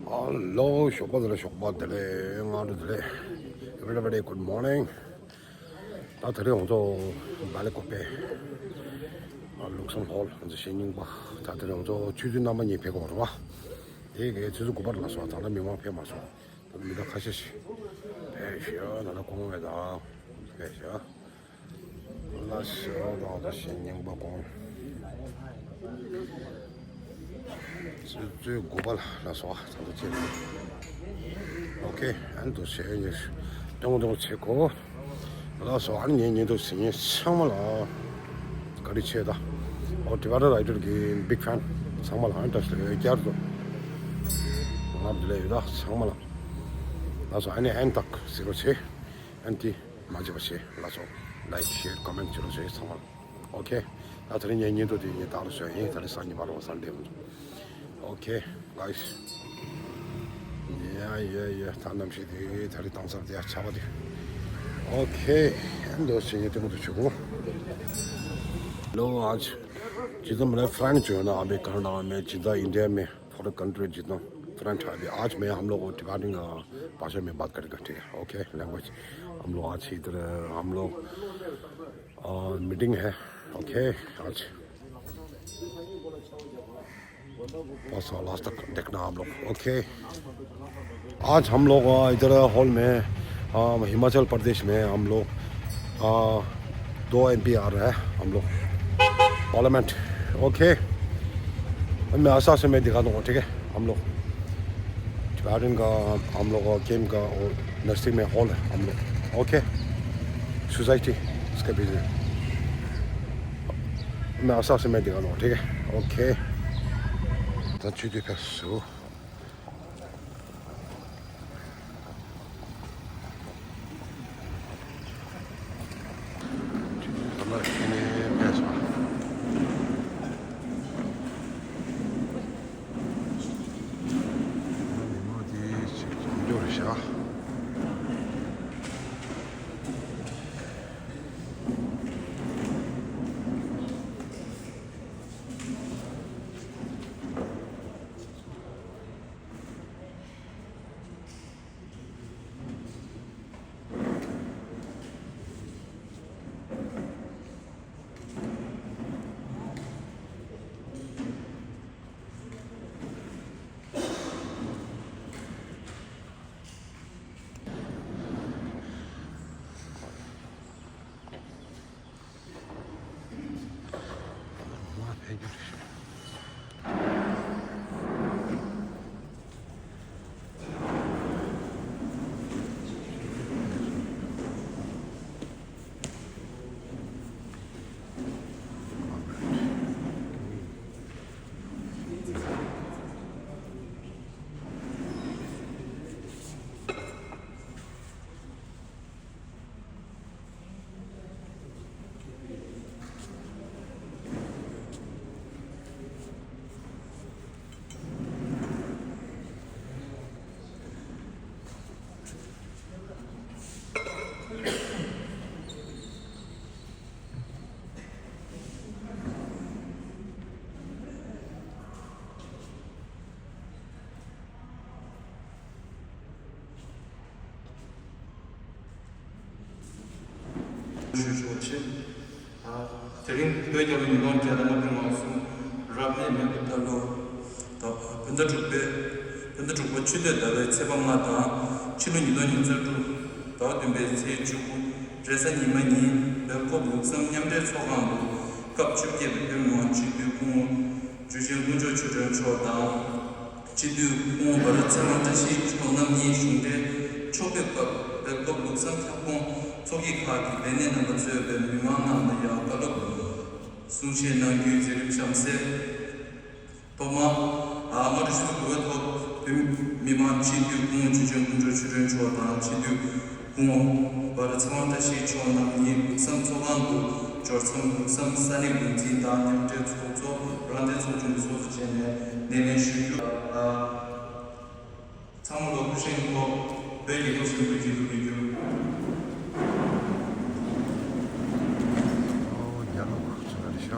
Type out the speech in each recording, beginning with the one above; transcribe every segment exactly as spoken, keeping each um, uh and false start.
ཨ་ལོ། ཞོགས་པ་བདེ་ལེགས། ཞོགས་པ་བདེ་ལེགས། སྔ་དྲོ་བདེ་ལེགས། Everybody, good morning. ད་དེ་རིང་ང་ཚོ་སྦེལ་ཀོབ་པའི་ལུགས་བཟང་ཧོལ་ང་ཚོ་གཞེས་ནིང་པ། ད་དེ་རིང་ང་ཚོ་ཆུ་ཚོད་རྣམ་པ་གཉིས་ཕེབས་ཀྱི་ཡོད་རེད་པ། དེ་གའི་ཆུ་ཚོད་དགུ་པར་ལ་སོང་། ད་ལྟ་མི་མང་ཕེབས་མ་སོང་། ད་ལྟ་མི་ད་ཁ་ཤས་ཤིག་ཕེབས་ཤག་ད་ལྟ་གོང་བའི་ད་ཕེབས་ཤག་ལ་ཤོག་ད་ད་གཞེས་ནིང་པ་གོང་། ཆུ་ཚོད་དགུ་པ་ལ་ལ་སོགས་ད་ལྟ་ཅི་ལ། ཨོ་ཁེ། ཨན་དུ་བྱས་ནས་ཏོང་ཏོང་བྱེད་གོ། ལ་སོགས་ཨ་ནི་ངའི་ཉིན་ཐོ་ཟིན་ངེས་ཚང་མ་ལ་བཀའ་དྲིན་ཆེ་ད། ཨོ་ཊི་བྷ་ཊན་རའི་ཊར་གི་བིག་ཕན་ཚང་མ་ལ་ཨན་ཏ་ཤི་ལ་བསྐྱར་དུ་ང་བདེ་ལེགས་ཡོད་ད་ཚང་མ་ལ། ལ་སོགས་ཨ་ནི་ཨན་ཏག་ཟེར་རོ་ཆེ། ཨན་ཏི་མ་བརྗེད་པ་བྱེད་ལ་སོགས། ལའིཀ་ཤེར་ཀོ་མེན་ཊི་བྱེད་རོགས་བྱེད་ཚང་མ་ལ། ཨོ་ཁེ། ད་དེ་རིང་ངའི་ཉིན་ཐོ་དེ་ངས་བཏང་རོགས་བྱོས་ཡིན། དེ་རིང་སང་ཉིན་མ་རོགས་སང་འདེམ། ཨོ་ཁེ་གྷའི་སི། ཡ་ཡ་ཡ། ད་གནམ་གཤིས་དེ་དེ་རིང་གཏིང་ཟབ་དེ་ཡ་ཆར་པ་དེ། ཨོ་ཁེ། ཨན་དོ་ཞེ་ངས་ལྟད་མོ་དེ་བྱེད་གོ། Hello, आज जितना मेरा फ्रेंड जो है ना, अभी कनाडा में, जितना इंडिया में, फॉरेन कंट्री, जितना फ्रेंड है, अभी आज मैं हम लोग को टिबेटन भाषा में बात करेगा, ठीक है? Okay, language. हम लोग आज इधर, हम लोग, अ, मीटिंग है, ओके, आज। बस लास्ट तक देखना आप लोग, ओके। आज हम लोग, अ, इधर हॉल में, अ, हिमाचल प्रदेश में हम लोग, अ, दो एमपी आ रहा है हम लोग, पार्लियामेंट, ओके। मैं आशा से मैं दिखा दूंगा, ठीक है। हम लोग टिबेटन का, हम लोग का कैंप का और नजदीक में हॉल है हम लोग, ओके। सोसाइटी, उसके बीच में मैं आशा से मैं दिखा दूंगा, ठीक है, ओके। ད་ཆུ་དེ་ཕེབས་སོང་། ཞུ་ཆོག་ཆེད། དེ་རིང་བོད་རྒྱལ་ལོ་ཉིས་སྟོང་བརྒྱ་དང་ལྔ་བཅུ་ང་གསུམ་རབ་གནས་མེ་ཕོ་རྟ་ལོ། ད་བོད་ཟླ་དྲུག་པའི་བོད་ཟླ་དྲུག་པ་ཆུ་སྟོད་ཟླ་བའི་ཚེས་པ་ལྔ་དང་ཕྱི་ལོ་ཉིས་སྟོང་ཉི་ཤུ་རྩ་དྲུག་ཟླ་བ་བདུན་པའི་ཚེས་བཅུ་དགུ་རེས་གཟའ་ཉི་མ་ཉིན་སྦེལ་ཀོབ་ལུགས་བཟང་མཉམ་འབྲེལ་ཚོགས་ཁང་དུ་སྐབས་བཅོ་བརྒྱད་པའི་བོད་མི་མང་སྤྱི་འཐུས་སྐུ་ངོ་འཇུ་ཆེན་དཀོན་མཆོག་ཆོས་སྒྲོན་མཆོག་དང་། སྤྱི་འཐུས་སྐུ་ངོ་བ་ར་ཚེ་དབང་བཀྲ་ཤིས་མཆོག་རྣམ་གཉིས་གཞུང་འབྲེལ་ཕྱོགས་ཕེབས་སྐབས་སྦེལ་ཀོབ་ལུགས་བཟང་ཁྱབ་ཁོངས་ཚོགས་སྐྱིད་ཁག་གི་ལས་སྣེ་རྣམ་པ་གཙོས་པའི་མི་མང་རྣམས་ལ་ཡང་བཀའ་སློབ་གསུང་བཤད་གནང་རྒྱུའི་མཛད་རིམ་གཤམ་གསལ། ཐོག་མར། ཨ། སྔ་དྲོ་ཆུ་ཚོད་དགུ་པའི་ཐོག་བོད་མི་མང་སྤྱི་འཐུས་སྐུ་ངོ་འཇུ་ཆེན་དཀོན་མཆོག་ཆོས་སྒྲོན་མཆོག་དང་སྤྱི་འཐུས་སྐུ་ངོ་བ་ར་ཚེ་དབང་བཀྲ་ཤིས་མཆོག་རྣམ་གཉིས་ལུགས་བཟང་ཚོགས་ཁང་དུ་འབྱོར་མཚམས་ལུགས་བཟང་ས་གནས་འགོ་འཛིན་དང་མཉམ་འབྲེལ་ཚོགས་གཙོ་རང་བདེན་ཚོགས་ཆུང་གི་ཚོགས་གཙོ་བཅས་ནས་སྣེ་ལེན་ཞུ་རྒྱུ། ཨ། ཚང་མ་ལ་སྐུ་བཞེངས་ཐོག་བོད་རྒྱལ་ཁབ་ཆེན་པོའི་སྐྱིད་སྡུག་གི་རྒྱུ། ཨོ་རྒྱ་ནག་ཁུག་ཚོད་རེད་ཤག་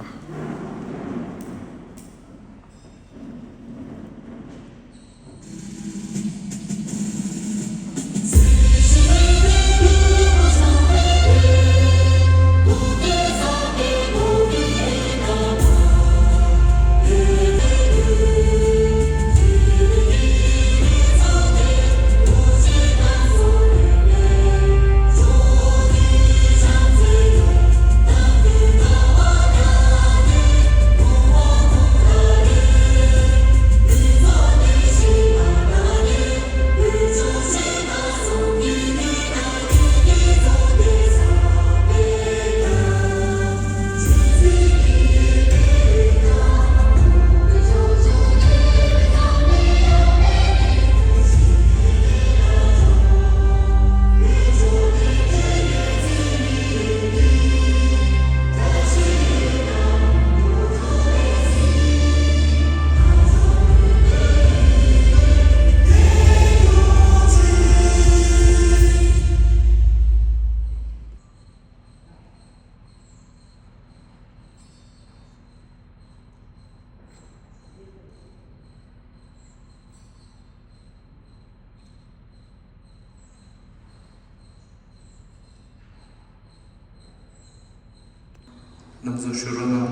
རྣམ་རྫོགས་ཞུ་རོགས་གནང་།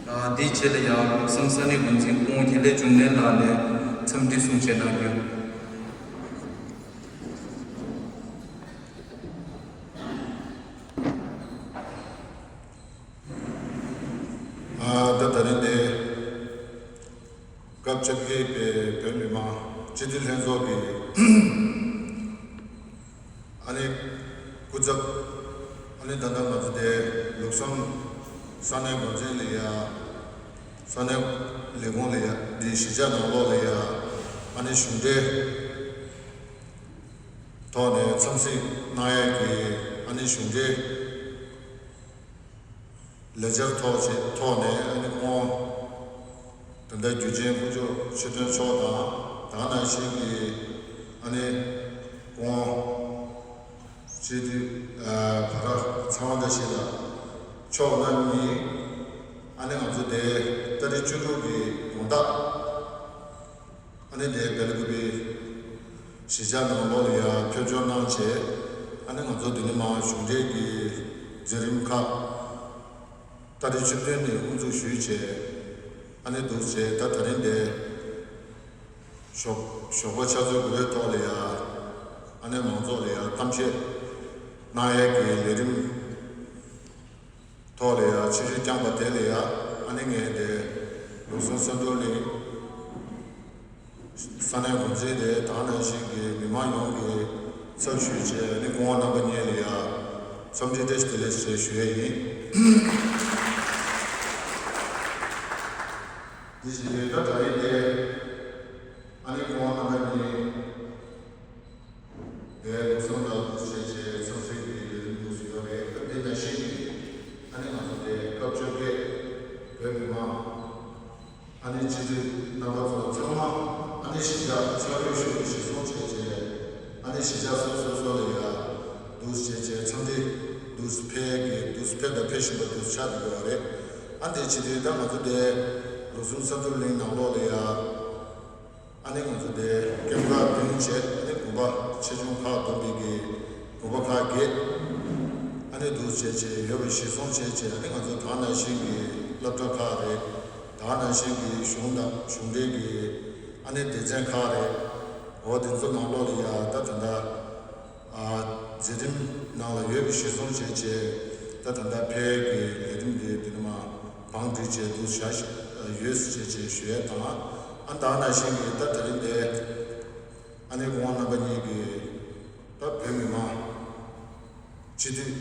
ཨ། དེའི་རྗེས་ལ་ཡང་ལུགས་བཟང་ས་གནས་འགོ་འཛིན་སྐུ་ངོ་དགེ་ལེགས་འབྱུང་གནས་ལགས་ནས་འཚམས་འདྲི་གསུང་བཤད་གནང་རྒྱུ། ཨ། ད་ད་རིང་འདི་སྐབས་བཅོ་བརྒྱད་པའི་བོད་མི་མང་སྤྱི་འཐུས་ལྷན་ཚོགས་ཀྱི་ཨ་ནི་སྐུ་ཚབ། ཨ་ནི་ད་ལྟ་ང་ཚོ་དེ་ལུགས་བཟང་ས་གནས་འགོ་འཛིན་ལ་ཡ། ས་གནས་ལས་ཁུངས་ལ་ཡ། འདི་གཞིས་ཆགས་ནང་ལོགས་ལ་ཡ། ཨ་ནི་གཞུང་འབྲེལ་ཐོག་ནས་འཚམས་གཟིགས་གནང་ཡས་ཀྱི། ཨ་ནི་གཞུང་འབྲེལ་ལས་འཆར་ཐོག་ཆེད་ཐོག་ནས། ཨ་ནི་སྐུ་ངོ་ད་ལྟ་རྒྱུ་ཆེན་དཀོན་མཆོག་ཆོས་སྒྲོན་མཆོག་དང་། ད་ག་ནང་བཞིན་གྱི་ཨ་ནི་སྐུ་ངོ་སྤྱི་འཐུས་ཨ་བ་ར་ཚེ་དབང་བཀྲ་ཤིས་ལགས་མཆོག་རྣམ་གཉིས། ཨ་ནི་ང་ཚོ་དེ་ཏ་རིག་བཅུ་དྲུག་གི་དགོང་དག། ཨ་ནི་དེ་སྦེལ་ཀོབ་པའི་གཞིས་ཆགས་ནང་ལོགས་ལ་ཡ་ཕེབས་འབྱོར་གནང་བྱས། ཨ་ནི་ང་ཚོ་འདི་ནས་མར་གཞུང་འབྲེལ་གྱི་མཛད་རིམ་ཁག་ཏ་རིག་བཅུ་བདུན་ནས་དབུ་འཛུགས་ཞུས་བྱས། ཨ་ནི་འདུག་བྱས། ད་ད་རིང་འདི་ཞོགས་ཞོགས་པ་ཕྱག་ཚོད་དགུ་པའི་ཐོག་ལ་ཡ། ཨ་ནི་མང་ཚོགས་ལ་ཡ་གཏམ་བཤད་གནང་ཡས་ཀྱི་ལས་རིམ་ཐོག་ལ་ཡ་ཆིབས་བསྒྱུར་བསྐྱངས་པ་དེ་ལ་ཡ། ཨ་ནི་ངས་དེ་ལུགས་བཟང་སེམས་རྟོགས་གླིང་ས་གནས་འགོ་འཛིན་དེ་དང་ནང་བཞིན་གྱི་མི་མང་ཡོངས་ཀྱི་ཚབ་ཞུས་བྱས། ཨ་ནི་སྐུ་ངོ་རྣམ་པ་གཉིས་ལ་ཡ་འཚམས་འདྲི་བཀྲ་ཤིས་བདེ་ལེགས་ཞེས་ཞུ་ཡས་ཡིན། འདི་བཞིན་ད་ད་རེས་དེ་ཨ་ནི་སྐུ་ངོ་རྣམ་པ་གཉིས། དེ་ལུགས་བཟང་ལགས་འདུག་བྱས་བྱས་འཚམས་གཟིགས་ཀྱི་ལས་རིམ་འདུག་ཡོད་རེད། སྐབས་དེ་ནང་བཞིན་གྱི་ཨ་ནི་ང་ཚོ་དེ་སྐབས་བཅོ་བརྒྱད་བོད་མི་མང་ཨ་ནི་སྤྱི་འཐུས་རྣམ་པ་ཚོ་ཚང་མ། ཨ་ནི་གཞིས་ཆགས་ཕྱག་རོགས་ཞུ་གི་གཞིར་བཟུང་བྱས་བྱས། ཨ་ནི་གཞིས་ཆགས་སོ་སོ་སོ་ལ་ཡ་འདུག་བྱས་བྱས་འཚམས་འདྲི་འདུག་ཕེབས་ཀྱི་འདུག་ཕེབས་དང་ཕེབས་བཞིན་པ་འདུག་ཆགས་ཀྱི་ཡོད་རེད། ཨ་དེ་བྱེད་དུས་ད་ང་ཚོ་དེ་ལུགས་བཟང་སེམས་རྟོགས་གླིང་ནང་ལོགས་ལ་ཡ། ཨ་ནི་ང་ཚོ་དེ་སྐྱེས་འགག་བདུན་བྱས། ཨ་ནི་དགོན་པ་ཆེ་ཆུང་ཁག་བསྡོམས་པའི་གི་དགོན་པ་ཁག་བརྒྱད། ཨ་ནི་འདུག་བྱས་བྱས་ཡོད་པ་གཞིར་བཟུང་བྱས་བྱས། ཨ་ནི་ང་ཚོ་དེ་ག་ནང་བཞིན་གྱི་སློབ་གྲྭ་ཁག་རེད། དེ་ག་ནང་བཞིན་གྱི་གཞུང་དང་གཞུང་འབྲེལ་གྱི་ཨ་ནི་སྡེ་ཚན་ཁག་རེད། འོ་དེ་ཚོ་ནང་ལོགས་ལ་ཡ་ད་ད་ལྟ། ཨ། མཛད་རིམ་ནང་ལ་ཡོད་པའི་གཞིར་བཟུང་བྱས་བྱས། ད་ད་ལྟ་ཕེབས་ཀྱི་ལས་རིམ་དེ་དེ་ནས་མར་བང་སྒྲིག་བྱས་འདུག་བཞག་ཡོད་ཟེར་བྱས་བྱས་ཞུ་ཡས་དང་། ཨ་ད་ག་ནང་བཞིན་གྱི་ད་དེ་རིང་འདི་ཨ་ནི་སྐུ་ངོ་རྣམ་པ་གཉིས་ཀྱིས་ད་བོད་མི་མང་སྤྱི་འཐུས་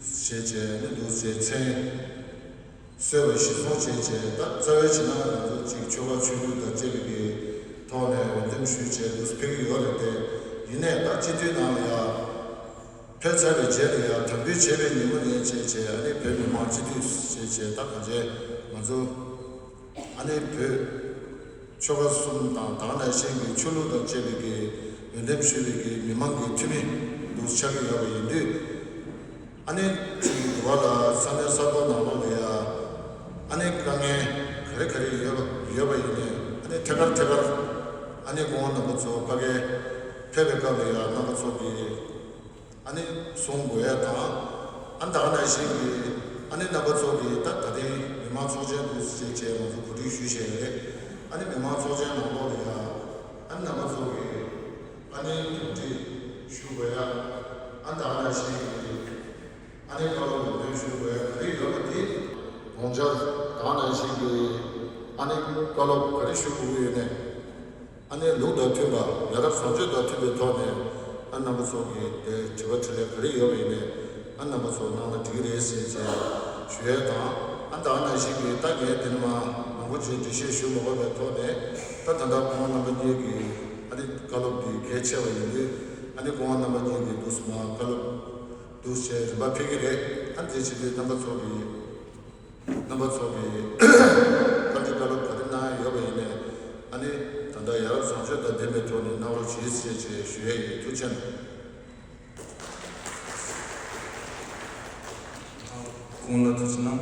བྱས་བྱས་ནི་འདུག་བྱས་མཚན་གསོལ་བ་གཞིར་བཟུང་བྱས་བྱས། ད་རྩ་བའི་ཕྱི་ནང་ང་ཚོ་གཅིག་ཆོལ་ཁ་ཆོས་ལུགས་དང་བཅས་པའི་གི་ཐོག་ནས་འོས་འདེམས་ཞུས་བྱས་འདུག་ཕེབས་ཀྱི་ཡོད་རེད་དེ། ཡིན་ནའི་ད་སྤྱི་འཐུས་ནང་ལ་ཡ་ཕེབས་ཚར་བའི་རྗེས་ལ་ཡ་དམ་འབུལ་བྱས་པའི་ཉིན་མོ་ནས་བྱས་བྱས། ཨ་ནི་བོད་མི་མང་སྤྱི་འཐུས་བྱས་བྱས་ད་གང་བྱས་ང་ཚོ་ཨ་ནི་བོད་ཆོལ་ཁ་གསུམ་དང་དེ་ག་ནང་བཞིན་གྱི་ཆོས་ལུགས་དང་བཅས་པའི་གི་འོས་འདེམས་ཞུས་པའི་གི་མི་མང་གི་འཐུས་མི་འདུག་ཆགས་ཀྱི་ཡོད་པ་ཡིན་དུས། ཨ་ནི་ཅིག་འདི་བ་ལ་ས་གནས་ས་ཐོག་ནང་ལོགས་ལ་ཡ་ཨ་ནི་དཀའ་ངལ་ག་རེ་ག་རེ་ཡོད་པ་ཡོད་པ་ཡིན་ནའི། ཨ་ནི་ཐད་ཀར་ཐད་ཀར་ཨ་ནི་སྐུ་ངོ་རྣམ་པ་ཚོ་ཕ་གིར་ཕེབས་པའི་སྐབས་ལ་ཡ་རྣམ་པ་ཚོ་གིས་ཨ་ནི་གསུང་དགོས་ཡ་དང་། ཨ་ནི་དེ་ག་ནང་བཞིན་གྱི་ཨ་ནི་རྣམ་པ་ཚོ་གིས་ད་ད་ཐེངས་མི་མང་ཚོགས་ཆེན་འདུག་ཟེར་བྱས་ང་ཚོ་གོ་སྒྲིག་ཞུས་བཞག་ཡོད་རེད། ཨ་ནི་མི་མང་ཚོགས་ཆེན་ནང་ལོགས་ལ་ཡ་ཨ་ནི་རྣམ་པ་ཚོ་གིས་ཨ་ནི་གོ་སྒྲིག་ཞུ་དགོས་ཡ། ཨ་ནི་དེ་ག་ནང་བཞིན་གྱི་ཨ་ནི་བཀའ་སློབ་ལ་འདོན་ཞུ་དགོས་ཡ་ག་རེ་ཡོད་པ་དེ། དགོངས་འཆར་དེ་ག་ནང་བཞིན་གྱི་ཨ་ནི་བཀའ་སློབ་ག་རེ་ཞུ་དགོས་ཀྱི་ཡོད་ནའི། ཨ་ནི་ལུགས་དང་མཐུན་པ། ཡ་རབས་བཟང་སྤྱོད་དང་མཐུན་པའི་ཐོག་ནས་ཨ་རྣམ་པ་ཚོ་གི་དེ་དྲི་བ་དྲིས་ལན་ག་རེ་ཡོད་པ་ཡིན་ནའི་ཨ་རྣམ་པ་ཚོ་གནང་ན་འགྲིག་གི་རེད་ཟེར་བྱས་ཞུ་ཡས་དང་། ཨ་ད་ག་ནང་བཞིན་གྱི་ད་ངས་དེ་ནས་མ་མང་པོ་ཅིག་འགྲེལ་བཤད་ཞུ་མ་དགོས་པའི་ཐོག་ནས། ད་ད་ལྟ་སྐུ་ངོ་རྣམ་པ་གཉིས་ཀྱི་ཨ་ནི་བཀའ་སློབ་འདི་གལ་ཆེ་བ་ཡིན་དུས། ཨ་ནི་སྐུ་ངོ་རྣམ་པ་གཉིས་ཀྱི་འདུག་སེ་མ་བཀའ་སློབ་འདུག་སེ་རིམ་པ་ཕེབས་ཀྱི་རེད། ཨ་ནི་དེ་བྱེད་དུས་རྣམ་པ་ཚོ་གི་རྣམ་པ་ཚོ་གིས་བཀའ་འདྲི་བཀའ་སློབ་ག་རེ་གནང་ཡ་ཡོད་པ་ཡིན་ནའི་ཨ་ནི་ད་ལྟ་ཡ་རབས་བཟང་སྤྱོད་དང་ལྡན་པའི་ཐོག་ནས་གནང་རོགས་གྱིས་ཟེར་བྱས་ཞུ་ཡ་ཡིན། ཐུགས་རྗེ་གནང་། སྐུ་ངོ་ལགས་ཐུགས་རྗེ་གནང་།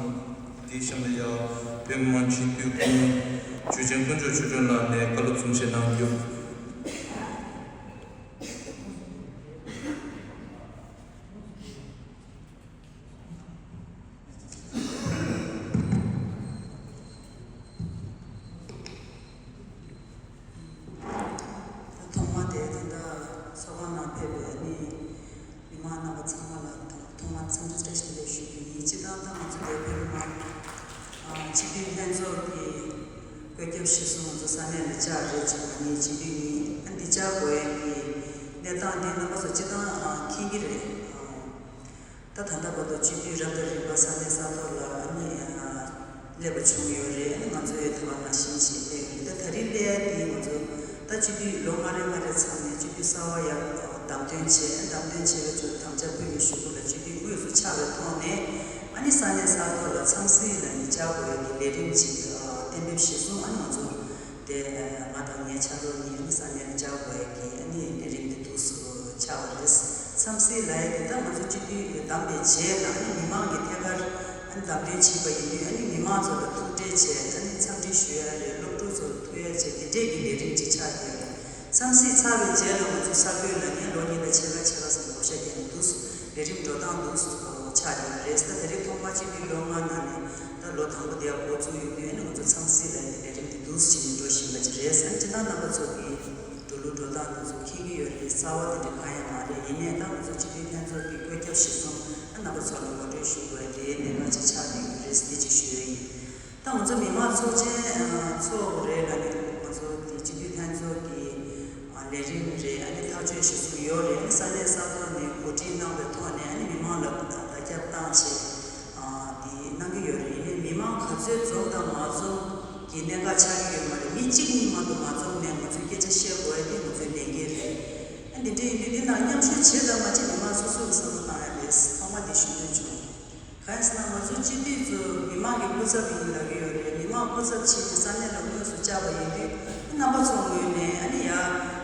དེའི་གཤམ་ལ་ཡ་བོད་མི་མང་སྤྱི་འཐུས་སྐུ་ངོ་ཆོས་ཅན་དཀོན་མཆོག་ཆོས་སྒྲོན་ལགས་ནས་བཀའ་སློབ་གསུང་བཤད་གནང་རྒྱུ། བཀོད་ཁྱབ་གཞིར་བཟུང་ང་ཚོ་ས་གནས་ལ་བཅར་རེད་ཅེས་ང་གཉིས་སྤྱི་འཐུས་གཉིས་ཨ་འདི་བཅར་དགོས་ཡ་གི་གནས་སྟངས་འདི་རྣམ་པ་ཚོ་སྤྱི་བཏང་ཨ་མཁྱེན་གྱི་རེད། ཨ་ད་ད་ལྟ་བར་དུ་སྤྱི་འཐུས་རབ་དང་རིམ་པ་ས་གནས་ས་ཐོག་ལ་ཨ་ནི་ཨ་སླེབས་པ་བྱུང་ཡོད་རེད། ཨ་ནི་ང་ཚོ་ཡི་ད་བར་ནང་བཞིན་བྱས་སླེབས་ཡོད་རེད། ད་ད་རིང་སླེབས་ཡ་འདི་ང་ཚོ་ད་སྤྱི་འཐུས་ལོ་ལྔ་རེ་ལྔ་རེ་ཚང་ནས་སྤྱི་འཐུས་གསར་པ་ཡར་བདམས་ཐོན་བྱས། བདམས་ཐོན་བྱས་པའི་ཚོ་དམ་བཅའ་ཕུལ་བའི་གཞུག་གུ་ལ་སྤྱི་འཐུས་དངོས་སུ་ཆགས་པའི་ཐོག་ནས་ཨ་ནི་ས་གནས་ས་ཐོག་ལ་འཚམས་གཟིགས་ལ་ནི་བཅར་དགོས་ཡ་གི་ལས་རིམ་ཅིག་གཏན་འབེབས་གཞིར་བཟུང་ཨ་ནི་ང་ཚོ་དེ་ང་དང་ངའི་ཕྱག་རོགས་གཉིས་ཨ་ནི་ས་གནས་ལ་བཅར་དགོས་ཡ་གི་ཨ་ནི་ལས་རིམ་དེ་འདུག་སེ་ཆགས་པ་རེད། འཚམས་གཟིགས་ལབ་ཡ་དེ་ད་ང་ཚོ་སྤྱི་འཐུས་བདམས་པའི་རྗེས་དང་ཨ་ནི་མི་མང་གི་ཐད་ཀར་ཨ་ནི་བདམས་ཐོན་བྱས་པ་ཡིན་དུས་ཨ་ནི་མི་མང་ཚོ་ལ་ཐུག་འཕྲད་བྱས། ཨ་ནི་འཚམས་འདྲི་ཞུ་ཡ་རེད། སློབ་ཕྲུག་ཚོ་ལ་ཐུག་ཡ་བྱས། དེ་འདྲས་ཀྱི་ལས་རིམ་ཅིག་ཆགས་བསྡད་ཡོད་རེད། འཚམས་གཟིགས་ཚར་བའི་རྗེས་ལ་ང་ཚོ་གསར་འགོད་ལ་ནི་ལོ་གཉིས་དང་ཕྱེད་ཀ་ཕྱེད་ཀ་ཙམ་བགོ་བཤའ་བརྒྱབ་ནས་འདུག་སེ་ལས་རིམ་འགྲོ་སྟངས་འདུག་སེ་ཆགས་བསྡད་ཡོད་རེད། ད་དེ་རིང་ཐོག་མར་སྤྱི་འཐུས་ལོ་ལྔ་ནང་ནས་ད་ལོ་དང་པོ་དེ་ཡར་འགོ་བཙུགས་ཡོད་དུས་ཨ་ནི་ང་ཚོ་འཚམས་གཟིགས་ལ་ནི་ལས་རིམ་དེ་འདུག་སེ་བྱས་ནས་འགྲོ་བཞིན་པ་ཅིག་རེད། ཨ་ནི་སྤྱིར་བཏང་རྣམ་པ་ཚོ་གིས་འགྲོ་ལུགས་འགྲོ་སྟངས་དེ་ཚོ་མཁྱེན་གྱི་ཡོད་རེད། གསར་པ་དེ་འདྲ་གང་ཡང་མ་རེད། ཡིན་ནའི་ད་ང་ཚོ་སྤྱི་འཐུས་ལྷན་ཚོགས་ཀྱི་བཀོད་ཁྱབ་གཞིར་བཟུང་ཨ་རྣམ་པ་ཚོ་ལ་ངོ་སྤྲོད་ཞུ་དགོས་ཡ་དེ་གནད་འགག་ཅིག་ཆགས་བསྡད་ཡོད་རེད། དེ་ཅིག་ཞུ་ཡ་ཡིན། ད་ང་ཚོ་མི་མང་ཚོགས་ཆེན་ཚོགས་རེད་ལ་ནི་ང་ཚོ་དེ་སྤྱི་འཐུས་ལྷན་ཚོགས་ཀྱི་ལས་རིམ་རེད། ཨ་ནི་ཐག་གཅོད་ཞུ་གི་ཡོད་རེད། ཨ་ནི་ས་གནས་ས་ཐོག་ནས་གོ་སྒྲིག་གནང་བའི་ཐོག་ནས་ཨ་ནི་མི་མང་ལ་བརྡ་ཁྱབ་བཏང་བྱས་དེ་གནང་གི་ཡོད་རེད། ཡིན་ནའི་མི་མང་ག་ཚོད་འཛོམས་དང་མ་འཛོམས་ཀྱི་གནད་འགག་ཆགས་ཀྱི་ཡོད་མ་རེད། མི་གཅིག་གཉིས་མ་གཏོགས་མ་འཛོམས་ནས་ང་ཚོས་སྐད་ཆ་བཤད་དགོས་ཡ་དེ་ང་ཚོའི་ལས་འགན་རེད། ཨ་འདི་འདྲ་ཡིན་དུས་འདི་ནང་མཉམ་ཞུགས་བྱེད་དང་མ་བྱེད་མི་མང་སོ་སོ་གི་བསམ་བློ་བཏང་ཡ་རེད། ཚང་མ་འདི་ཞུ་འདོད་བྱུང་། གང་ཡིན་ཟེར་ན་ང་ཚོ་སྤྱི་འཐུས་ཚོ་མི་མང་གི་སྐུ་ཚབ་ཡིན་ལབ་ཀྱི་ཡོད་རེད། མི་མང་སྐུ་ཚབ་བྱས་ནས་ས་གནས་ལ་དངོས་སུ་བཅར་བ་ཡིན་དུས་རྣམ་པ་ཚོ་ངོས་ནས་ཨ་ནི་ཡ་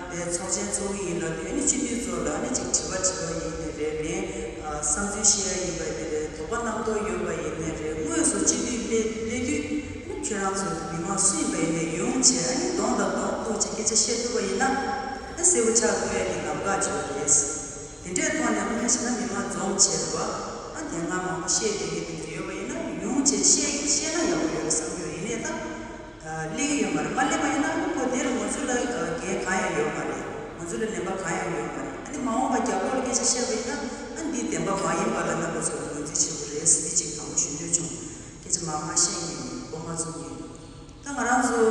དེ་ཚོགས་ཆེན་ཚོགས་ཀྱི་ཡིན་ལབ་དུས་ཨ་ནི་སྤྱི་འཐུས་ཚོ་ལ་ཨ་ནི་ཅིག་དྲི་བ་དྲི་བ་ཡིན་ནའི་རེད། ངས་བསམ་ཚུལ་བཤད་ཡ་ཡིན་པ་ཡིན་ནའི་རེད། དོགས་པ་རྣམ་རྟོག་ཡོད་པ་ཡིན་ནའི་རེད། དངོས་སུ་སྤྱི་འཐུས་སླེབས་སླེབས་དུས་ཨ་ནི་ཁྱོད་རང་ཚོ་མི་མང་སུ་ཡིན་པ་ཡིན་ནའི་ཡོང་བྱས་ཨ་ནི་གདོང་དང་གདོང་ཐུག་བྱས་སྐད་ཆ་བཤད་ཐུབ་པ་ཡིན་ན་ཨ་གསལ་པོ་ཆགས་ཐུབ་ཡ་གི་ལམ་ཁ་ཆགས་རེད། དེ་འདྲའི་ཐོག་ནས་དངོས་གཞི་ན་མི་མང་འཛོམས་བྱས་པ་ཨ་དེ་སྔ་མང་པོ་བཤད་བསྡད་མཁན་དེ་འདྲ་ཡོད་པ་ཡིན་ན་ཡོང་བྱས་བཤད་བཤད་ན་ཡག་པོ་ཡོད་རེད་བསམ་གྱི་ཡོད། ཡིན་ནའི་ད་སླེབས་ཀྱི་ཡོད་མ་རེད། མ་སླེབས་པ་ཡིན་ན་ཁོ་དེ་ལ་ང་ཚོ་ལ་འགན་གང་ཡང་ཡོད་མ་རེད། ང་ཚོ་ལ་ལན་པ་གང་ཡང་ཡོད་མ་རེད། ཨ་ནི་མ་འོངས་པ་རྒྱབ་ལོགས་ལ་སྐད་ཆ་བཤད་པ་ཡིན་ན་ཨ་འདི་བདེན་པ་མ་ཡིན་པ་ལ་རྣམ་པ་ཚོ་ལ་ངོས་འཛིན་བྱེད་དགོས་རེད་ཟེར་ཅིག་དང་པོ་ཞུ་འདོད་བྱུང་། སྐད་ཆ་མང་མང་བཤད་མཁན་ཡིན། སྐུ་ངོ་ཚོ་ཡིན། ད་ང་རང་ཚོ་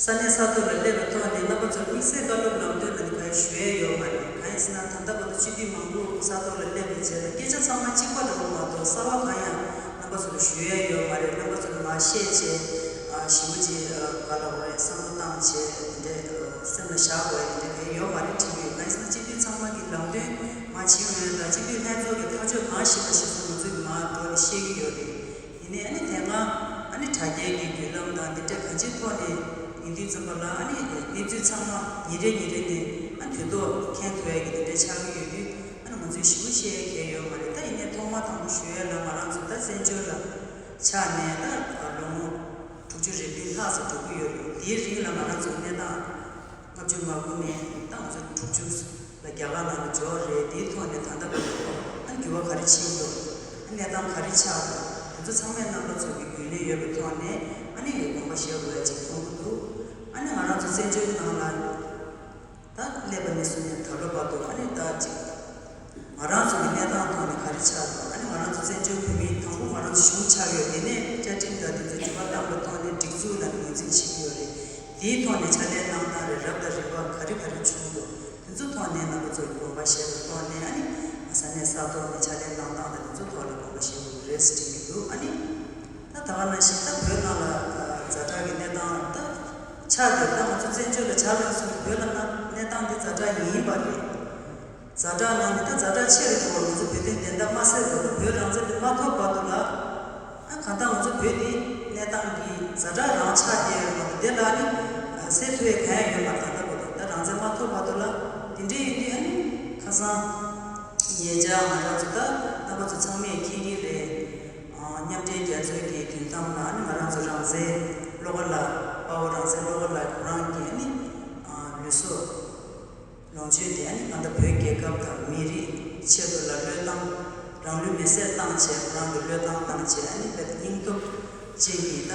ས་གནས་ས་ཐོག་ལ་སླེབས་པའི་ཐོག་ནས་རྣམ་པ་ཚོར་དམིགས་བསལ་བཀའ་སློབ་ལམ་སྟོན་ལ་ནི་ག་ཡེ་ཞུ་ཡས་ཡོད་མ་རེད། གང་ཡིན་ཟེར་ན་ད་ལྟ་བར་དུ་སྤྱི་འཐུས་མང་པོ་ས་ཐོག་ལ་སླེབས་པའི་རྗེས་ལ་སྐད་ཆ་ཚང་མ་གཅིག་པ་འདྲ་བོ་མ་གཏོགས་གསར་པ་གང་ཡང་རྣམ་པ་ཚོ་ལ་ཞུ་ཡས་ཡོད་མ་རེད། རྣམ་པ་ཚོ་ལ་མར་བཤད་བྱས་ཨ་ཞེ་པོ་ཅིག་ཨ་ག་ལབ་དགོས་རེད། བསམ་བློ་བཏང་བྱས་དེ་འདྲས་ཨ་སེམས་ལ་བཞག་དགོས་ཡ་དེ་འདྲས་ག་ཡེ་ཡོད་མ་རེད་དྲན་གྱི་ཡོད། གང་ཡིན་ཟེར་ན་སྤྱི་འཐུས་ཚང་མ་གི་ལམ་སྟོན་མར་བྱེད་ཡོང་ཡ་དང་སྤྱི་འཐུས་ལྷན་ཚོགས་ཀྱི་ཐག་གཅོད་གང་ཞིག་པ་ཞིག་སོང་ང་ཚོ་གི་མར་འགྲོ་ནས་བཤད་ཀྱི་ཡོད་རེད། ཡིན་ནའི་ཨ་ནི་དེ་སྔ་ཨ་ནི་དྲ་རྒྱའི་གི་བརྒྱུད་ལམ་དང་དེ་འདྲ་གང་ཅིའི་ཐོག་ནས་ཡིན་དུས་ཙམ་པ་ལ་ཨ་ནི་གནས་ཚུལ་ཚང་མ་ཉིན་རེ་ཉིན་རེ་ནས་ཨ་ནི་དུས་ཐོག་མཁྱེན་ཐུབ་ཡ་གི་དེ་འདྲ་ཆགས་ཀྱི་ཡོད་དུས་ཨ་ནི་ང་ཚོས་ཞེ་པོ་བཤད་ཡ་གང་ཡང་ཡོད་མ་རེད། ད་ཡིན་ནའི་ཐོག་མ་དང་པོ་ཞུ་ཡ་ལ་ང་རང་ཚོ་ད་བཙན་བྱོལ་ལ་ཆགས་ནས་ད་ལོ་ངོ་དྲུག་ཅུ་རེ་བདུན་ལྷག་ཙམ་འགྲོ་གི་ཡོད་རེད། དེའི་རིང་ལ་ང་རང་ཚོ་གནས་སྟངས་ལྔ་བཅུ་ང་དགུ་ནས་ད་ང་ཚོ་དྲུག་ཅུ་ལ་རྒྱ་གར་ནང་ལ་འབྱོར་རེད། དེའི་ཐོག་ནས་ད་ལྟ་བར་དུ་ཨ་ནི་འགྱུར་བ་ག་རེ་ཕྱིན་འདུག་ཨ་ནི་གནས་སྟངས་ག་རེ་ཆགས་འདུག་དེ་ཚོ་ཚང་མས་རྣམ་པ་ཚོ་གི་རྒྱུན་ལས་ཡོད་པའི་ཐོག་ནས་ཨ་ནི་དགོངས་པ་བཞེས་དགོས་ཡ་ཅིག་མཐོང་གི་འདུག་ཨ་ནི་ང་རང་ཚོ་བཙན་བྱོལ་ནང་ལ་ད་སླེབས་པ་ནས་བཟུང་ནས་ད་ལོ་བར་དུ་ཨ་ནི་ད་ཅིག་ང་རང་ཚོ་གི་གནས་སྟངས་ཐོག་ནས་ག་རེ་ཆགས་འདུག་ཨ་ནི་ང་རང་ཚོ་བཙན་བྱོལ་བོད་མིའི་དང་པོ་ང་རང་ཚོ་གཞུང་ཆགས་ཡོད། དེ་ནས་བཅའ་ཁྲིམས་དང་དེ་ཚོའི་དྲི་བ་བཏང་བའི་ཐོག་ནས་སྒྲིག་འཛུགས་ལ་ངོས་འཛིན་བྱེད་ཀྱི་ཡོད་རེད། དེའི་ཐོག་ནས་ཕྱག་ལས་གནང་སྟངས་རེད། རབ་དང་རིམ་པ་ག་རེ་ག་རེ་བྱུང་འདུག་དེ་ཚོ་ཐོག་ནས་རྣམ་པ་ཚོ་གི་དགོངས་པ་བཞེས་པའི་ཐོག་ནས་ཨ་ནི་ས་གནས་ས་ཐོག་ནས་ཕྱག་ལས་གནང་སྟངས་དང་དེ་ཚོ་ཐོག་ལ་དགོངས་པ་བཞེས་དགོས་ཀྱི་རེད་ཟེར་དྲན་གྱི་འདུག་ཨ་ནི་ད་ད་ག་ནང་བཞིན་ད་བོད་ནང་ལ་ཛ་དྲག་གི་གནས་སྟངས་ད་ཆགས་བསྡད། ད་ང་ཚོ་བཙན་བྱོལ་ལ་ཆགས་ཡོང་སོང་བོད་ལ་ན་གནས་སྟངས་དེ་ཛ་དྲག་ཡིན་པ་རེད། ཛ་དྲག་ནང་ནས་ད་ཛ་དྲག་ཆེ་རུ་འགྲོ་བ་ང་ཚོ་བོད་དོན་བདེན་མཐའ་མ་གསལ་བར་དུ་བོད་རང་བཙན་དེ་མ་ཐོབ་བར་དུ་ལ། ཨ་གང་ལྟར་ང་ཚོ་བོད་འདི་གནས་སྟངས་འདི་ཛ་དྲག་རང་ཆགས་བསྡད་ཡོད་པ་དེ་ལ་ནི་སེལ་ཐུབ་ཡ་གང་ཡང་ཡོད་མ་རེད། ད་ལྟ་བར་དུ་ད་རང་བཙན་མ་ཐོབ་བར་དུ་ལ་དེ་འདྲའི་ཡོད་དུས་ཨ་ནི་ཁ་སང་ཉེ་ཆར་ང་རང་ཚོ་ད་རྣམ་པ་ཚོ་ཚང་མས་མཁྱེན་གྱི་རེད། ཨ་མཉམ་འབྲེལ་རྒྱལ་ཚོགས་ཀྱི་དོན་དམ་ལ་ཨ་ནི་ང་རང་ཚོ་རང་བཙན་བློ་དགའ་ལགས་དཔའ་བོ་རང་བཙན་བློ་དགའ་ལགས་ཁོ་རང་གིས་ཨ་ནི་ཨ་ལུས་སྲོག་ལོངས་སྤྱོད་དེ་ཨ་ནི་ང་ཚོ་བོད་རྒྱལ་ཁབ་དང་མི་རིགས་ཆེད་དུ་ལ་བློས་བཏང་། རང་ལུས་མེར་སྲེག་བཏང་བྱས་ཁོ་རང་གི་བློས་བཏང་བཏང་བྱས་ཨ་ནི་དཔེ་སྙིང་སྟོབས་ཅན་གྱི་ད་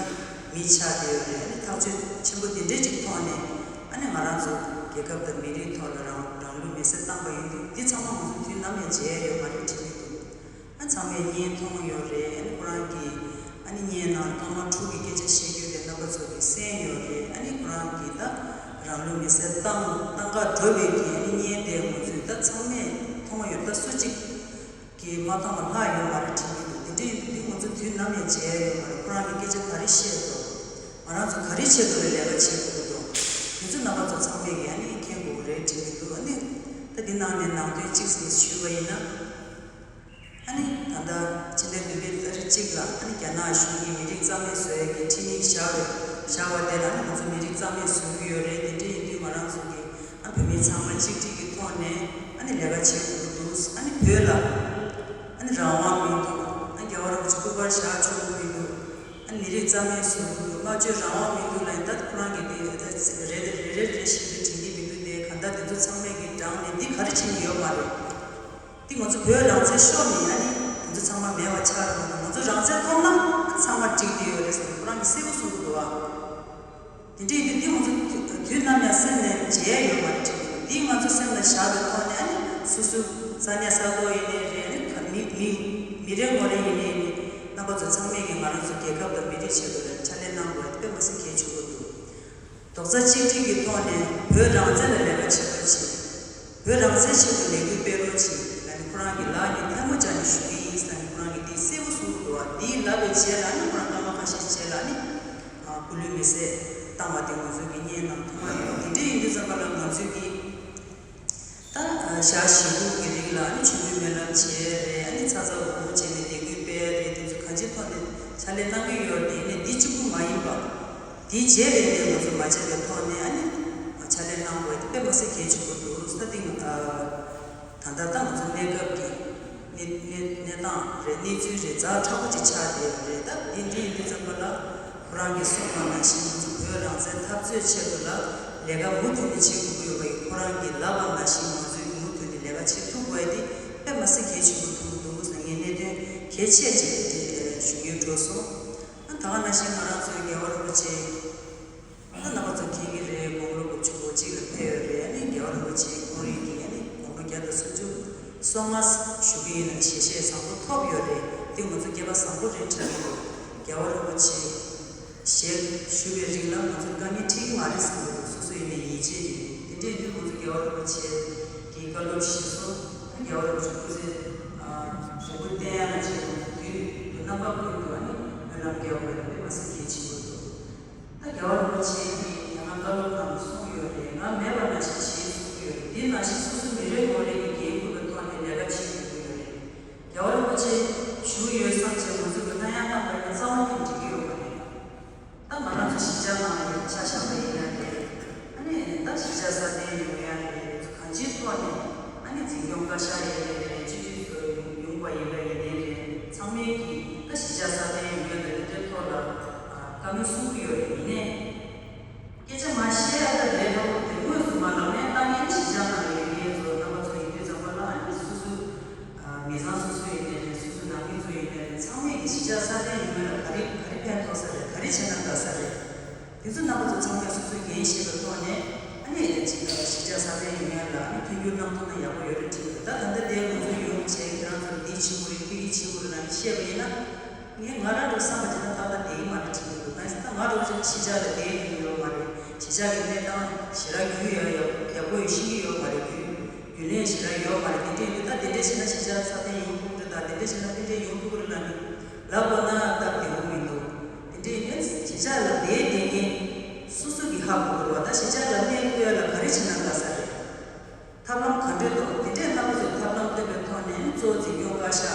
མི་ཆགས་བསྡད་ཡོད་རེད། ཨ་ནི་ཐག་གཅོད་ཆེན་པོ་འདི་འདྲའི་ཅིག་ཐོག་ནས་ཨ་ནི་ང་རང་ཚོ་རྒྱལ་ཁབ་དང་མི་རིགས་ཐོག་ལ་རང་རང་ལུས་མེར་སྲེག་བཏང་པ་ཡིན་དུས་འདི་ཚང་མ་ང་ཚོ་དུས་ནམ་ཡང་བརྗེད་ཡ་ཡོད་མ་རེད་དྲན་གྱི་འདུག་ཨ་ཚང་མས་བརྙན་མཐོང་ཡོད་རེད། ཨ་ནི་ཁོ་རང་གིས་ཨ་ནི་བརྙན་ནང་ཐོག་མར་འཁྲུག་གི་སྐད་ཆ་བཤད་རྒྱུ་དེ་རྣམ་པ་ཚོ་གི་ མ་བཏང་བ་ལྷག་ཡོད་མ་རེད་དྲན་གྱི་འདུག་དེ་འདྲ་ཡིན་དུས་འདི་ང་ཚོ་དུས་ནམ་ཡང་བརྗེད་ཡ་ཡོད་མ་རེད། ཁོ་རང་གིས་སྐད་ཆ་ག་རེ་བཤད་འདུག་ང་རང་ཚོ་ག་རེ་ཆེད་དུ་ལ་ལས་ཀ་བྱེད་དགོས་འདུག་དེ་ཚོ་རྣམ་པ་ཚོ་ཚང་མས་ཀྱིས་ཨ་ནི་མཁྱེན་དགོས་ཀྱི་རེད་དྲན་གྱི་འདུག་ཨ་ནི་ད་འདི་ནང་ནས་ནང་དོན་གཅིག་ཙམ་ཞུས་པ་ཡིན་ན། ཨ་ནི་ད་ལྟ་ཕྱི་ཟླ་བདུན་པའི་ཏ་རིག་གཅིག་ལ་ཨ་ནི་རྒྱ་ནག་གཞུང་གིས་མི་རིགས་རྩ་མེད་བཟོ་ཡས་ཀྱི་ཁྲིམས་ཡིག་བཞག་རེད། བཞག་པ་དེ་ལ་ཨ་ནི་ང་ཚོ་མི་རིགས་རྩ་མེད་བཟོ་གི་ཡོད་རེད། དེ་འདྲ་ཡིན་དུས་ང་རང་ཚོ་གི་ཨ་བོད་མི་ཚང་མ་གཅིག་སྒྲིལ་གྱི་ཐོག་ནས་ཨ་ནི་ལས་ཀ་བྱེད་དགོས་ཀྱི་འདུག་ཨ་ནི་བོད་ལ་ཨ་ནི་རང་དབང་མི་འདུག་ཨ་རྒྱལ་བ་རིན་པོ་ཆེ་སྐུ་པར་བཞག་ཆོག་གི་མི་འདུག་ཨ་ནི་མི་རིགས་རྩ་མེད་བཟོ་གི་འདུག་སྨྲ་བརྗོད་རང་དབང་མི་འདུག་ལབ་ཡིན། ད་ཁོ་རང་གིས་དེ་རེ་རེ་རེ་རེ་བཞིན་དུ་དྲན་གྱི་མི་འདུག་དེ་གང་ལྟར་དེ་ཚོ་ཚང་མས་ཀྱིས་དྲངས་ནས་འདི་ག་རེ་བྱེད་ཀྱི་ཡོད་མ་རེད། འདི་ང་ཚོ་བོད་རང་བཙན་ཤོར་ནས་ཨ་ནི་དེ་ཚོ་ཚང་མ་མེད་པ་ཆགས་འགྲོ་འདུག་ང་ཚོ་རང་བཙན་ཐོབ་ན་ཚང་མ་འགྲིག་གི་ཡོད་རེད་ཟེར་ནས་ཁོ་རང་གིས་གསལ་པོ་གསུང་གི་འདུག་ཨ། དེ་འདྲ་ཡིན་དུས་འདི་ང་ཚོ་དུས་ནམ་ཡང་སེམས་ནས་བརྗེད་ཡ་ཡོད་མ་རེད་དྲན་གྱི་འདུག་འདི་ང་ཚོ་སེམས་ལ་བཞག་པའི་ཐོག་ནས་ཨ་ནི་སོ་སོའི་ས་གནས་ས་ཐོག་ཡིན་ནའི་རེད། ཨ་ནི་ག་མི་མི་མི་རེ་ངོ་རེ་ཡིན་ནའི་རེད། རྣམ་པ་ཚོ་ཚང་མས་ཀྱིས་ང་རང་ཚོ་རྒྱལ་ཁབ་དང་མི་རིགས་ཆེད་དུ་ལ་ཕྱག་ལས་གནང་དགོས་དཔེ་མ་སྲིད་གལ་ཆེན་པོ་འདུག་རྡོག་རྩ་གཅིག་སྒྲིལ་གྱི་ཐོག་ནས་བོད་རང་བཙན་ལ་ལས་ཀ་བྱེད་རོགས་བྱེད། བོད་རང་བཙན་ཆེད་དུ་ལས་འགུལ་སྤེལ་རོགས་བྱེད་ལབ་ནས་ཁོ་རང་གི་ལག་ནས་ཐལ་མོ་སྦྱར་ནས་ཞུ་གི་ཡིན་ཟེར་ནས་ཁོ་རང་གིས་འདི་གསལ་པོ་གསུང་གི་འདུག་བ། འདི་ལབ་པའི་རྗེས་ལ་ནི་ཁོ་རང་སྐར་མ་ཁ་ཤས་རྗེས་ལ་ནི་སྐུ་ལུས་མེ་བསྲེགས་བཏང་བ་དེ་ང་ཚོ་གིས་བརྙན་ནང་མཐོང་བ་ཡོད། དེ་འདྲ་ཡིན་དུས་ཙམ་པ་ལ་ང་ཚོས་ཀྱིས་ད་ཞག་ཞེ་དགུ་གི་རིང་ལ་ནི་མཆོད་འབུལ་སྨོན་ལམ་བྱས་རེད། ཨ་ནི་ཚ་ཚ་འུར་འུར་བྱས་ནས་ལས་འགུལ་སྤེལ་རེད། དེ་ཚོ་གང་ཅིའི་ཐོག་ནས་ཕྱག་ལས་གནང་གི་ཡོད་རེད། དེ་ནས་འདི་གཅིག་པུ་མ་ཡིན་པ། དེའི་རྗེས་ལ་ནས་ང་ཚོ་མ་བྱས་པའི་ཐོག་ནས་ཨ་ནི་ཕྱག་ལས་གནང་དགོས་དེ་དཔེ་མ་སྲིད་གལ་ཆེན་པོ་འདུག་ས་སྟེང་ད་ལྟ་ད་ང་ཚོ་གནས་སྐབས་ཀྱི་གནས་གནས་གནས་སྟངས་རེད། གནས་ཚུལ་རེད། ཛ་དྲག་པོ་ཅིག་ཆགས་བསྡད་ཡོད་རེད། ད་འདི་འདྲ་ཡིན་དུས་ཙམ་པ་ལ་ཁོ་རང་གིས་གསུངས་པ་ནང་བཞིན་ང་ཚོ་བོད་རང་བཙན་འཐབ་རྩོད་ཆེད་དུ་ལ་ལས་ཀ་མུ་མཐུད་ནས་བྱེད་དགོས་ཀྱི་ཡོད་པ་ཡིན། ཁོ་རང་གིས་ལབ་པ་ནང་བཞིན་ང་ཚོས་མུ་མཐུད་ནས་ལས་ཀ་བྱེད་ཐུབ་དགོས་དེ་དཔེ་མ་སྲིད་གལ་ཆེན་པོ་མཐོང་གི་འདུག་ཟེར་ངས་གནད་དོན་གལ་ཆེ་ཅིག་དེ་ཞུ་སྙིང་འདོད་སོང་། ད་ག་ནང་བཞིན་ང་རང་ཚོའི་རྒྱལ་བ་རིན་པོ་ཆེ། ད་རྣམ་པ་ཚོ་མཁྱེན་གྱི་རེད། དགུང་ལོ་དགུ་བཅུ་གོ་གཅིག་ལ་ཕེབས་ཡོད་རེད། ཨ་ནི་རྒྱལ་བ་རིན་པོ་ཆེ་ཁོང་རང་གིས་ཨ་ནི་དགུང་ལོ་བརྒྱ་དང་སུམ་ཅུ་སོ་ལྔ་བཞུགས་ཀྱི་ཡིན་ན་ཞལ་བཞེས་བཟང་པོ་ཐོབ་ཡོད་རེད། འདི་ང་ཚོ་སྐལ་པ་བཟང་པོ་རེད་དྲན་གྱི་འདུག་རྒྱལ་བ་རིན་པོ་ཆེ་ཞལ་བཞུགས་པའི་རིང་ལ་ང་ཚོར་དཀའ་ངལ་འཕྲད་ཀྱི་མ་རེད་བསམ་གྱི་འདུག་སོ་སོ་ཡིན་ནའི་ཡིད་ཆེས་ཡོད། དེ་འདྲ་ཡིན་དུས་ང་ཚོ་རྒྱལ་བ་རིན་པོ་ཆེ་གི་བཀའ་སློབ་གཞིར་བཟུང་། རྒྱལ་བ་རིན་པོ་ཆེ་སྐུ་ཚེ་རིང་པོ་བརྟན་ཡག་ཆེད་དུ་དུས་རྣམ་པ་ཀུན་ཏུ་ཨ་ནི་སྨོན་ལམ་རྒྱག་དགོས་པ་དཔེ་མ་སྲིད་གལ་ཆེན་པོ་འདུག་ད་རྒྱལ་བ་རིན་པོ་ཆེ་གིས་ཡང་ན་བཀའ་སློབ་ནང་གསུངས་ཡོད་རེད། ང་མེད་པ་ནང་བཞིན་བྱེད་གསུང་གི་ཡོད་རེད། འདི་ནང་བཞིན་སོ་སོ་མི་རེ་ངོ་རེ་གི་འགན་འཁུར་བའི་ཐོག་ནས་ལས་ཀ་བྱེད་དགོས་ཀྱི་ཡོད་རེད། རྒྱལ་བ་རིན་པོ་ཆེ་བཞུགས་ཡོད་བསམ་བྱས་ང་ཚོས་ཀྱི་ལྷ་ཡང་བཏང་པ་ཡིན་ན་རྩ་བ་ནས་འགྲིག་གི་ཡོད་མ་རེད། ད་ང་རང་ཚོ་གཞིས་ཆགས་ནང་ལ་ཡོད་ཆ་བཞག་པ་ཡིན་ན་རེད། ཨ་ནི་ད་གཞིས་ཆགས་སྲ་བརྟན་ཡོང་ཡ་རེད། གང་ཅིའི་ཐོག་ནས་ཨ་ནི་འཛིན་སྐྱོང་བཀའ་ཤག་ཡིན་ནའི་རེད། སྤྱི་འཐུས་ཚོ་ཡོང་བ་ཡིན་པ་ཡིན་ནའི་རེད། ཚང་མས་ཀྱིས་ད་གཞིས་ཆགས་སྲ་བརྟན་ཡོང་ཡ་དང་དེ་འདྲའི་ཐོག་ལ་བཀའ་མོལ་གསུང་གི་ཡོད་རེད། ཡིན་ནའི་སྐད་ཆ་མ་བཤད་ཡ་ད་ལས་སླ་པོ་དེ་དངོས་སུ་མ་ལག་ལེན་བསྟར་མཁན་གཞིས་ཆགས་ནང་ལ་ཡོད་མཁན་ཚོ་རྣམ་པ་ཚོ་ཡིན་དུས་ཙམ་པ་ལ་ཨ་ནི་སོ་སོའི་མི་ཚང་སོ་སོ་ཡིན་ནའི་རེད། སོ་སོའི་ནང་མི་ཚོ་ཡིན་ནའི་རེད། ཚང་མས་ཀྱི་གཞིས་ཆགས་སྲ་བརྟན་ཡོང་ཡ་ལ་ག་རེ་ག་རེ་ཕན་ཐོགས་ས་རེད། ག་རེ་བྱས་ན་དགའ་ས་རེད། དེ་ཚོ་རྣམ་པ་ཚོ་ཚང་མས་སོ་སོའི་འགན་བཞེས་པའི་ཐོག་ནས་ཨ་ནི་གཞིས་ཆགས་སྲ་བརྟན་ཡོང་ཡ་ལ་ཨ་ནི་མཐུན་འགྱུར་གནང་ཐུབ་ན་ཡག་པོ་ཡོད་རེད་དྲན་གྱི་འདུག་ད་ད་ལྟ་དེ་ང་ཚོ་ཡོང་བྱས་ཁྱེད་རང་ཚོར་འདི་བྱེད་དགོས་རེད། ཕ་གི་བྱེད་དགོས་རེད་ལབ་ནས་བཤད་པ་ཡིན་ན། ངས་ང་རང་ཚོ་བསམ་པ་བྱས་ན་ཏག་ཏག་བསྡད་ཀྱི་མ་རེད་དྲན་གྱི་འདུག་གང་ཡིན་ཟེར་ན་ང་རང་ཚོ་གཞིས་ཆགས་ལ་བསྡད་ཡོད་ཡོད་མ་རེད། གཞིས་ཆགས་ཀྱི་གནས་སྟངས་ཞེ་དྲག་འགྱུར་ཡ་ཡག་ཡག་པོ་ཡོད་ཤེས་ཀྱི་ཡོད་མ་རེད། རྒྱུན་རྒྱུན་ལས་ཞེ་དྲག་ཡོད་མ་རེད། དེ་འདྲ་ཡིན་དུས་ད་དེ་འདྲ་བྱས་ན་གཞིས་ཆགས་སྲ་བརྟན་ཡོང་ཐུབ་ཀྱི་རེད། ད་དེ་འདྲ་བྱས་ན་ཕན་འབྲས་ཡོང་ཐུབ་ཀྱི་རེད་ལབ་ནས་ལབ་དགོས་ན་སྟབས་བདེ་པོ་མི་འདུག་དེ་འདྲ་ཡིན་ན་གཞིས་ཆགས་ལ་བསྡད་བསྡད་མཁན་སོ་སོ་གིས་ཧ་གོ་དགོས་རེད་བ། ད་གཞིས་ཆགས་ལ་གནས་ཐུབ་ཡ་ལ་ག་རེ་བྱས་ན་དགའ་ས་རེད། ཐབས་ལམ་ག་འདྲས་འདུག་དེ་འདྲས་རྣམ་པ་ཚོས་ཐབས་ལམ་བཏོན་པའི་ཐོག་ནས་གཙོ་བོ་འཛིན་སྐྱོང་བཀའ་ཤག་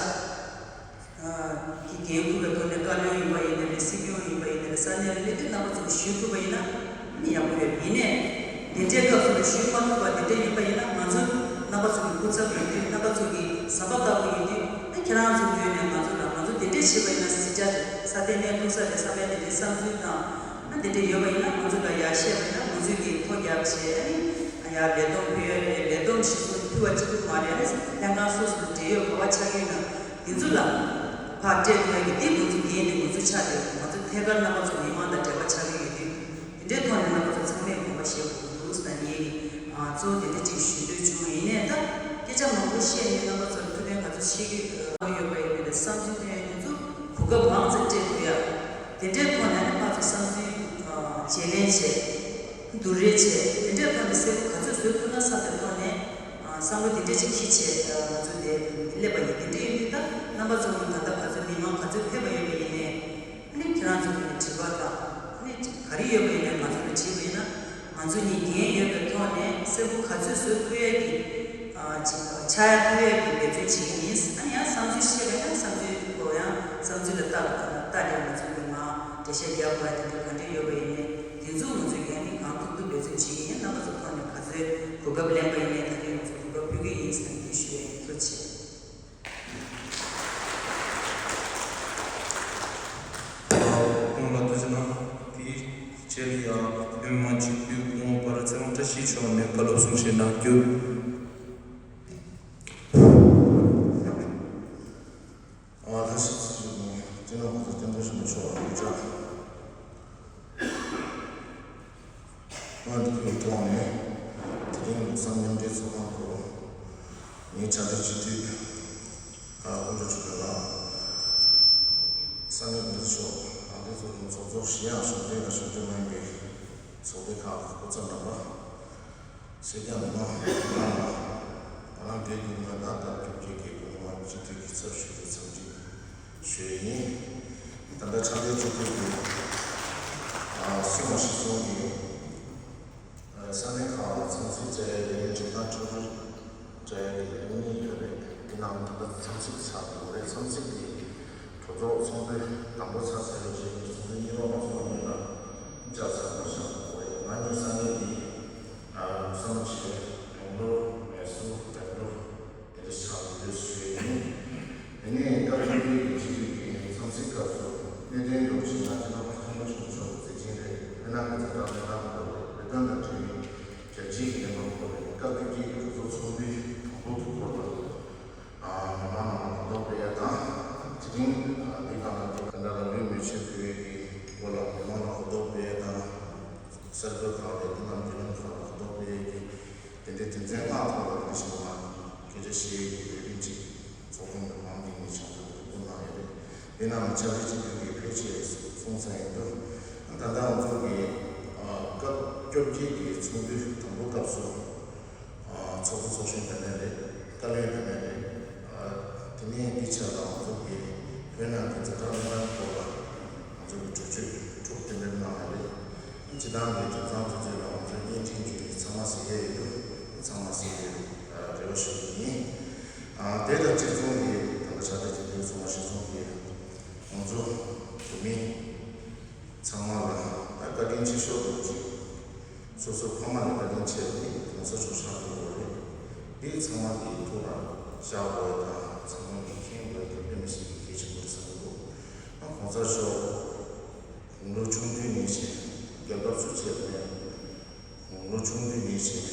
གི་འགན་འཁུར་བའི་ཐོག་ནས་བཀའ་བློན་ཡིན་པ་ཡིན་ནའི་རེད། སྲིད་སྐྱོང་ཡིན་པ་ཡིན་ནའི་རེད། ས་གནས་ལ་སླེབས་དུས་རྣམ་པ་ཚོས་ཞུ་ཐུབ་པ་ཡིན་ན་ཡག་པོ་ཡོད། ཡིན་ནའི་དེ་འདྲའི་སྐབས་སུ་ལ་ཞུ་མ་ཐུབ་པ་དེ་འདྲས་ཡིན་པ་ཡིན་ན་ང་ཚོ་རྣམ་པ་ཚོ་གི་སྐུ་ཚབ་ཡིན་དུས་རྣམ་པ་ཚོ་གི་ཟམ་པ་ལྟ་བུ་ཡིན་དུས་ཨ་ཁྱེད་རང་ཚོའི་ངོས་ནས་ང་ཚོ་ལ་ང་ཚོ་དེ་འདྲས་བྱས་པ་ཡིན་ན་གཞིས་ཆགས་སྲ་བརྟན་གནས་ཐུབ་ས་རེད་བསམ་པའི་དེ་འདྲའི་བསམ་ཚུལ་དང་། ཨ་དེ་འདྲ་ཡོད་པ་ཡིན་ན་ང་ཚོ་ལ་ཡར་བཤད་པ་ཡིན་ན་ང་ཚོས་ཀྱིས་ཐོ་རྒྱབ་བྱས་ཨ་ནི་ཡར་ལས་བསྡོམས་ཕུལ་ཡ་རེད། ལས་བསྡོམས་གཞི་བཟུང་ཕུལ་བ་གཅིག་པུ་མ་རེད། ཨ་ནི་ལྷན་ཁང་སོ་སོ་ལ་འབྲེལ་ཡོད་ག་བ་ཆགས་ཀྱི་ཡོད་ན་དེ་ཚོ་ལ་ཕར་སྤྲད་ཐུབ་ཡ་གི་དེ་ང་ཚོ་འགན་དེ་ང་ཚོ་ཆགས་བསྡད་ཡོད། ང་ཚོ་ཐད་ཀར་རྣམ་པ་ཚོ་མི་མང་དང་འབྲེལ་བ་ཆགས་ཀྱི་ཡོད་དུས་དེ་འདྲའི་ཐོག་ནས་རྣམ་པ་ཚོ་ཚང་མས་དགོངས་པ་བཞེས་དགོས་ཀྱི་འདུག་ཟེར་ངས་གཙོ་བོ་དེ་འདྲ་ཅིག་ཞུ་འདོད་བྱུང་། ཡིན་ནའི་ད་སྐད་ཆ་མང་པོ་བཤད་ནས་རྣམ་པ་ཚོར་ཐུགས་ཕན་ག་ཚོད་ཆེ་གི་ཡོད་པ་ཡིན་ནའི་བསམ་ཚུལ་ཐོན་ཡ་དེ་ཚོ་གོ་སྐབས་མང་ཙམ་སྤྲད་ཐུབ་ཡ། དེ་འདྲའི་ཐོག་ནས་ཨ་ནི་ཕར་ཚུར་བསམ་ཚུལ་བརྗེ་ལེན་བྱས། བསྡུར་རེས་བྱས། དེ་འདྲའི་ཐོག་ནས་གསལ་པོ་ག་ཚོད་བཟོ་ཐུབ་ན་བསམ་པའི་ཐོག་ནས་ བསམ་བློ་དེ་འདྲ་ཅིག་འཁྱེར་བྱས་ང་ཚོ་དེ་སླེབས་པ་ཡིན། དེ་འདྲ་ཡིན་དུས་ད་རྣམ་པ་ཚོ་ད་ལྟ་ག་ཚོད་མི་མང་ག་ཚོད་ཕེབས་པ་ཡོད་པ་ཡིན་ནའི། ཨ་ནི་ཁྱེད་རང་ཚོ་གི་དྲི་བ་དང་ཨ་ནི་ག་རེ་ཡོད་པ་ཡིན་ནའི་ང་ཚོ་ལ་དྲིས་པ་ཡིན་ན། ང་ཚོ་གཉིས་འགན་ཡོད་པའི་ཐོག་ནས་གསལ་པོ་ག་ཚོད་བཟོ་ཐུབ་ཡས་ཀྱི་ཨ་ཅིག་ཆག་ཡ་ཐུབ་ཡས་ཀྱི་འབད་བརྩོན་བྱེད་ཀྱི་ཡིན། ཨ་ནི་ཡང་བསམ་ཚུལ་བཤད་པ་ཡང་བསམ་ཚུལ་གོ་ཡང་བསམ་ཚུལ་ལ་ལྟ་ལྟ་ནས་ང་ཚོ་གི་མ་འགྲེལ་བཤད་རྒྱག་དགོས་ཡ་དེ་འདྲ་ག་འདྲ་ཡོད་པ་ཡིན་ནའི་དེ་ཚོ་ང་ཚོས་ཀྱང་ནི་གང་ཐུབ་ཐུབ་འབད་བརྩོན་བྱེད་ཀྱི་ཡིན། རྣམ་པ་ཚོ་ཐོག་ནས་ག་ཚོད་གོ་སྐབས་ལེན་པ་ཡིན་ནའི་ད་རེས་ང་ཚོ་གོ་སྐབས་ཕུལ་གྱི་ཡིན་ཟེར་ནས་འདི་ཞུ་ཡ་ཡིན། ཐུགས་རྗེ་ཆེ། ཡོངས་ལ་ཐུགས་རྗེ་གནང་། དེའི་རྗེས་ལ་ཡང་བོད་མི་མང་སྤྱི་འཐུས་སྐུ་ངོ་པ་ཚེ་དབང་བཀྲ་ཤིས་མཆོག་ནས་བཀའ་སློབ་གསུང་བཤད་གནང་རྒྱུ། ཨ་ལྷ་ཤི་ཚུལ་ནས་སྤྱི་ནོར་གོང་ས་སྐྱབས་མགོན་ཆེན་པོ་མཆོག་ལ་ཐུགས་རྗེ་ཆེ། སྔོན་དུ་ཐོག་ནས་དེ་རིང་ལུགས་བསམ་མཉམ་འབྲེལ་ཚོགས་ཁང་དུ་ངའི་བཅར་འདྲི་སྤྱི་འཐུས་དཀོན་མཆོག་ཆོས་འཕེལ་ལགས། ས་གནས་འདི་ཚོ་ཨ་འདི་ཚོ་ཚོགས་གཙོ་གཞན་ཡང་གཞུང་འབྲེལ་དང་གཞུང་འབྲེལ་མ་ཡིན་པའི་ཚོགས་སྡེ་ཁག་སྐུ་ཚབ་རྣམ་པ། སེར་སྐྱ་མི་མང་ཁག་ལ་ང་རང་སྒེར་གྱི་ངོས་ནས་སྐབས་བཅོ་བརྒྱད་ཀྱི་སྐུ་ངོ་སྤྱི་འཐུས་ཀྱི་ཚབ་ཞུས་ཏེ་འཚམས་འདྲི་ཞུ་ཡི་ཡིན། ད་ལྟ་ཕྱག་སྦྲེལ་གཙོ་འཐུས་ཀྱི་ཨ་སྲུང་མ་གཞི་བཟུང་གི་ས་གནས་ཁག་ལ་འཚམས་གཟིགས་བྱས་ཡོད་པའི་འགྲེམས་སྟོན་ཕྲུ་གུ་བྱས་ཡོད་པའི་ལས་གནས་ཡོད་རེད། དེ་ནང་ད་ལྟ་འཚམས་གཟིགས་ཚར་འདུག་རེད། འཚམས་གཟིགས་དེ་གྲོས་ཚོགས་ཚོགས་འདུ་དང་པོ་ཚར་ཚར་ཡོད་ཅེས་ཚོགས་འདུ་གཉིས་པ་མ་སོང་ནས་ལ་བཅར་ཚར་མ་བཞག་འདུག་རེད། ང་གཉིས་ས་གནས་འདི་ལུགས་བསམ་བྱས་ཡོང་ལོ་མེ་སུ་བེང་ལོ། དེ་འདྲ་ཆགས་ཡོད་ཞུ་ཡ་ཡིན། དེ་ནས་སྐབས་བཅོ་བརྒྱད་ཀྱི་སྤྱི་འཐུས་ཀྱི་འཚམས་གཟིགས་སྐབས་སུ་གནད་དོན་ཡོད་ཕྱིན་ན་སྤྱི་ནོར་གོང་ས་སྐྱབས་མགོན་ཆེན་པོ་མཆོག་གི་མཛད་འཕྲིན་རེད། བོད་ནང་གི་ཛ་དྲག་གནས་སྟངས་སྐོར་རེད། བོད་དོན་དང་འབྲེལ་བའི་རྒྱལ་སྤྱིའི་གི་གནས་བབ་སྐོར་རེད། སྐབས་བཅོ་བརྒྱད་ཀྱི་གྲོས་ཚོགས་ཚོགས་འདུའི་དང་པོ་དུ་སྐོར་ལ་མི་མང་རྣམས་ལ་གོ་རྟོགས་སྤེལ་ཡ་དང་། དེ་རིང་འདི་ག་ལ་ལུས་མེ་མཆོད་ཕུལ་བའི་གི་སྐོར་ལ་མི་མང་ལ་གོ་རྟོགས་སྤེལ་ཡ་དང་། གསར་འགོད་ཁག་དང་དེ་རྣམས་བརྒྱུད་ལམ་ཁག་ལ་གོ་རྟོགས་སྤེལ་ཡ་གི་དེ་འདྲའི་དོན་ཚན་ལྔ་ཐོག་ལ་དེ་བཞིན་མ་སྐད་ཆ་བཤད་ཡས་ཀྱི་ལས་རིམ་ཅིག་ཚོགས་ཁང་གི་ནང་དེ་ནས་བྱུང་འདུག་ཐུགས་ཁུར་གནང་ཡོད་རེད། དེ་རྣམས་ཕྱག་ལས་ཅིག་དོན་གྱི་ཕལ་ཆེར་གསུངས་ཚར་ཡིན་འདུག་ད་ལྟ་ང་ཚོ་གི་སྐབས་བཅོ་བརྒྱད་ཀྱི་ཚོགས་འདུ་དང་པོ་སྐབས་སུ་ཚོགས་གཙོ་ཚོགས་གཞོན་དེ་འདྲ་རེད། བཀའ་བློན་དེ་འདྲ་རེད། དེ་ནས་འདི་ཆ་ལ་ང་ཚོ་གི་བོད་ནང་གི་ཛ་དྲག་གནས་སྟངས་སྐོར་ལ་ང་ཚོ་གི་གྲོས་ཆོད་དྲུག་གཏན་འབེབས་གནང་ཡོད་རེད། སྤྱི་བཏང་གི་གྲོས་ཚོགས་དེ་ཚོ་ལ་ང་ཚོ་བརྙན་འཕྲིན་བརྒྱུད་ནས་ཚང་མ་གཟིགས་ཡས་ཡོད་འདུག་ཚང་མ་གཟིགས་ཡས་རེ་བ་ཞུ་གི་ཡིན། དེ་དང་གཅིག་མཚུངས་ཀྱི་ད་ལྟ་ཕྱག་ལས་ཀྱི་འདུག་ཚང་མ་གཞི་བཟུང་གི་ང་ཚོ་བོད་མི་ཚང་མ་ལ་ད་བཀའ་དྲིན་ཆེ་ཤོས་དེ་ཅིག་སོ་སོ་ཕ་མ་ལ་བཀའ་དྲིན་ཆེ་བ་དེ་གོང་ས་མཆོག་ཆགས་ཀྱི་ཡོད་རེད། དེ་ཚང་མ་གི་ཐུགས་ལ་བཞག་དགོས་དང་ཚང་མ་གི་མཁྱེན་དགོས་དེ་དཔེ་མི་སྲིད་པའི་གལ་ཆེན་པོ་རེད་བསམ་གྱི་འདུག་ཨ་གོང་ས་མཆོག་དགུང་ལོ་ཆུང་དུས་ནས་བྱས་རྒྱལ་ཁབ་ཚུགས་ཆེད་ནས། ལོ་ཆུང་དུས་ནས་བྱས་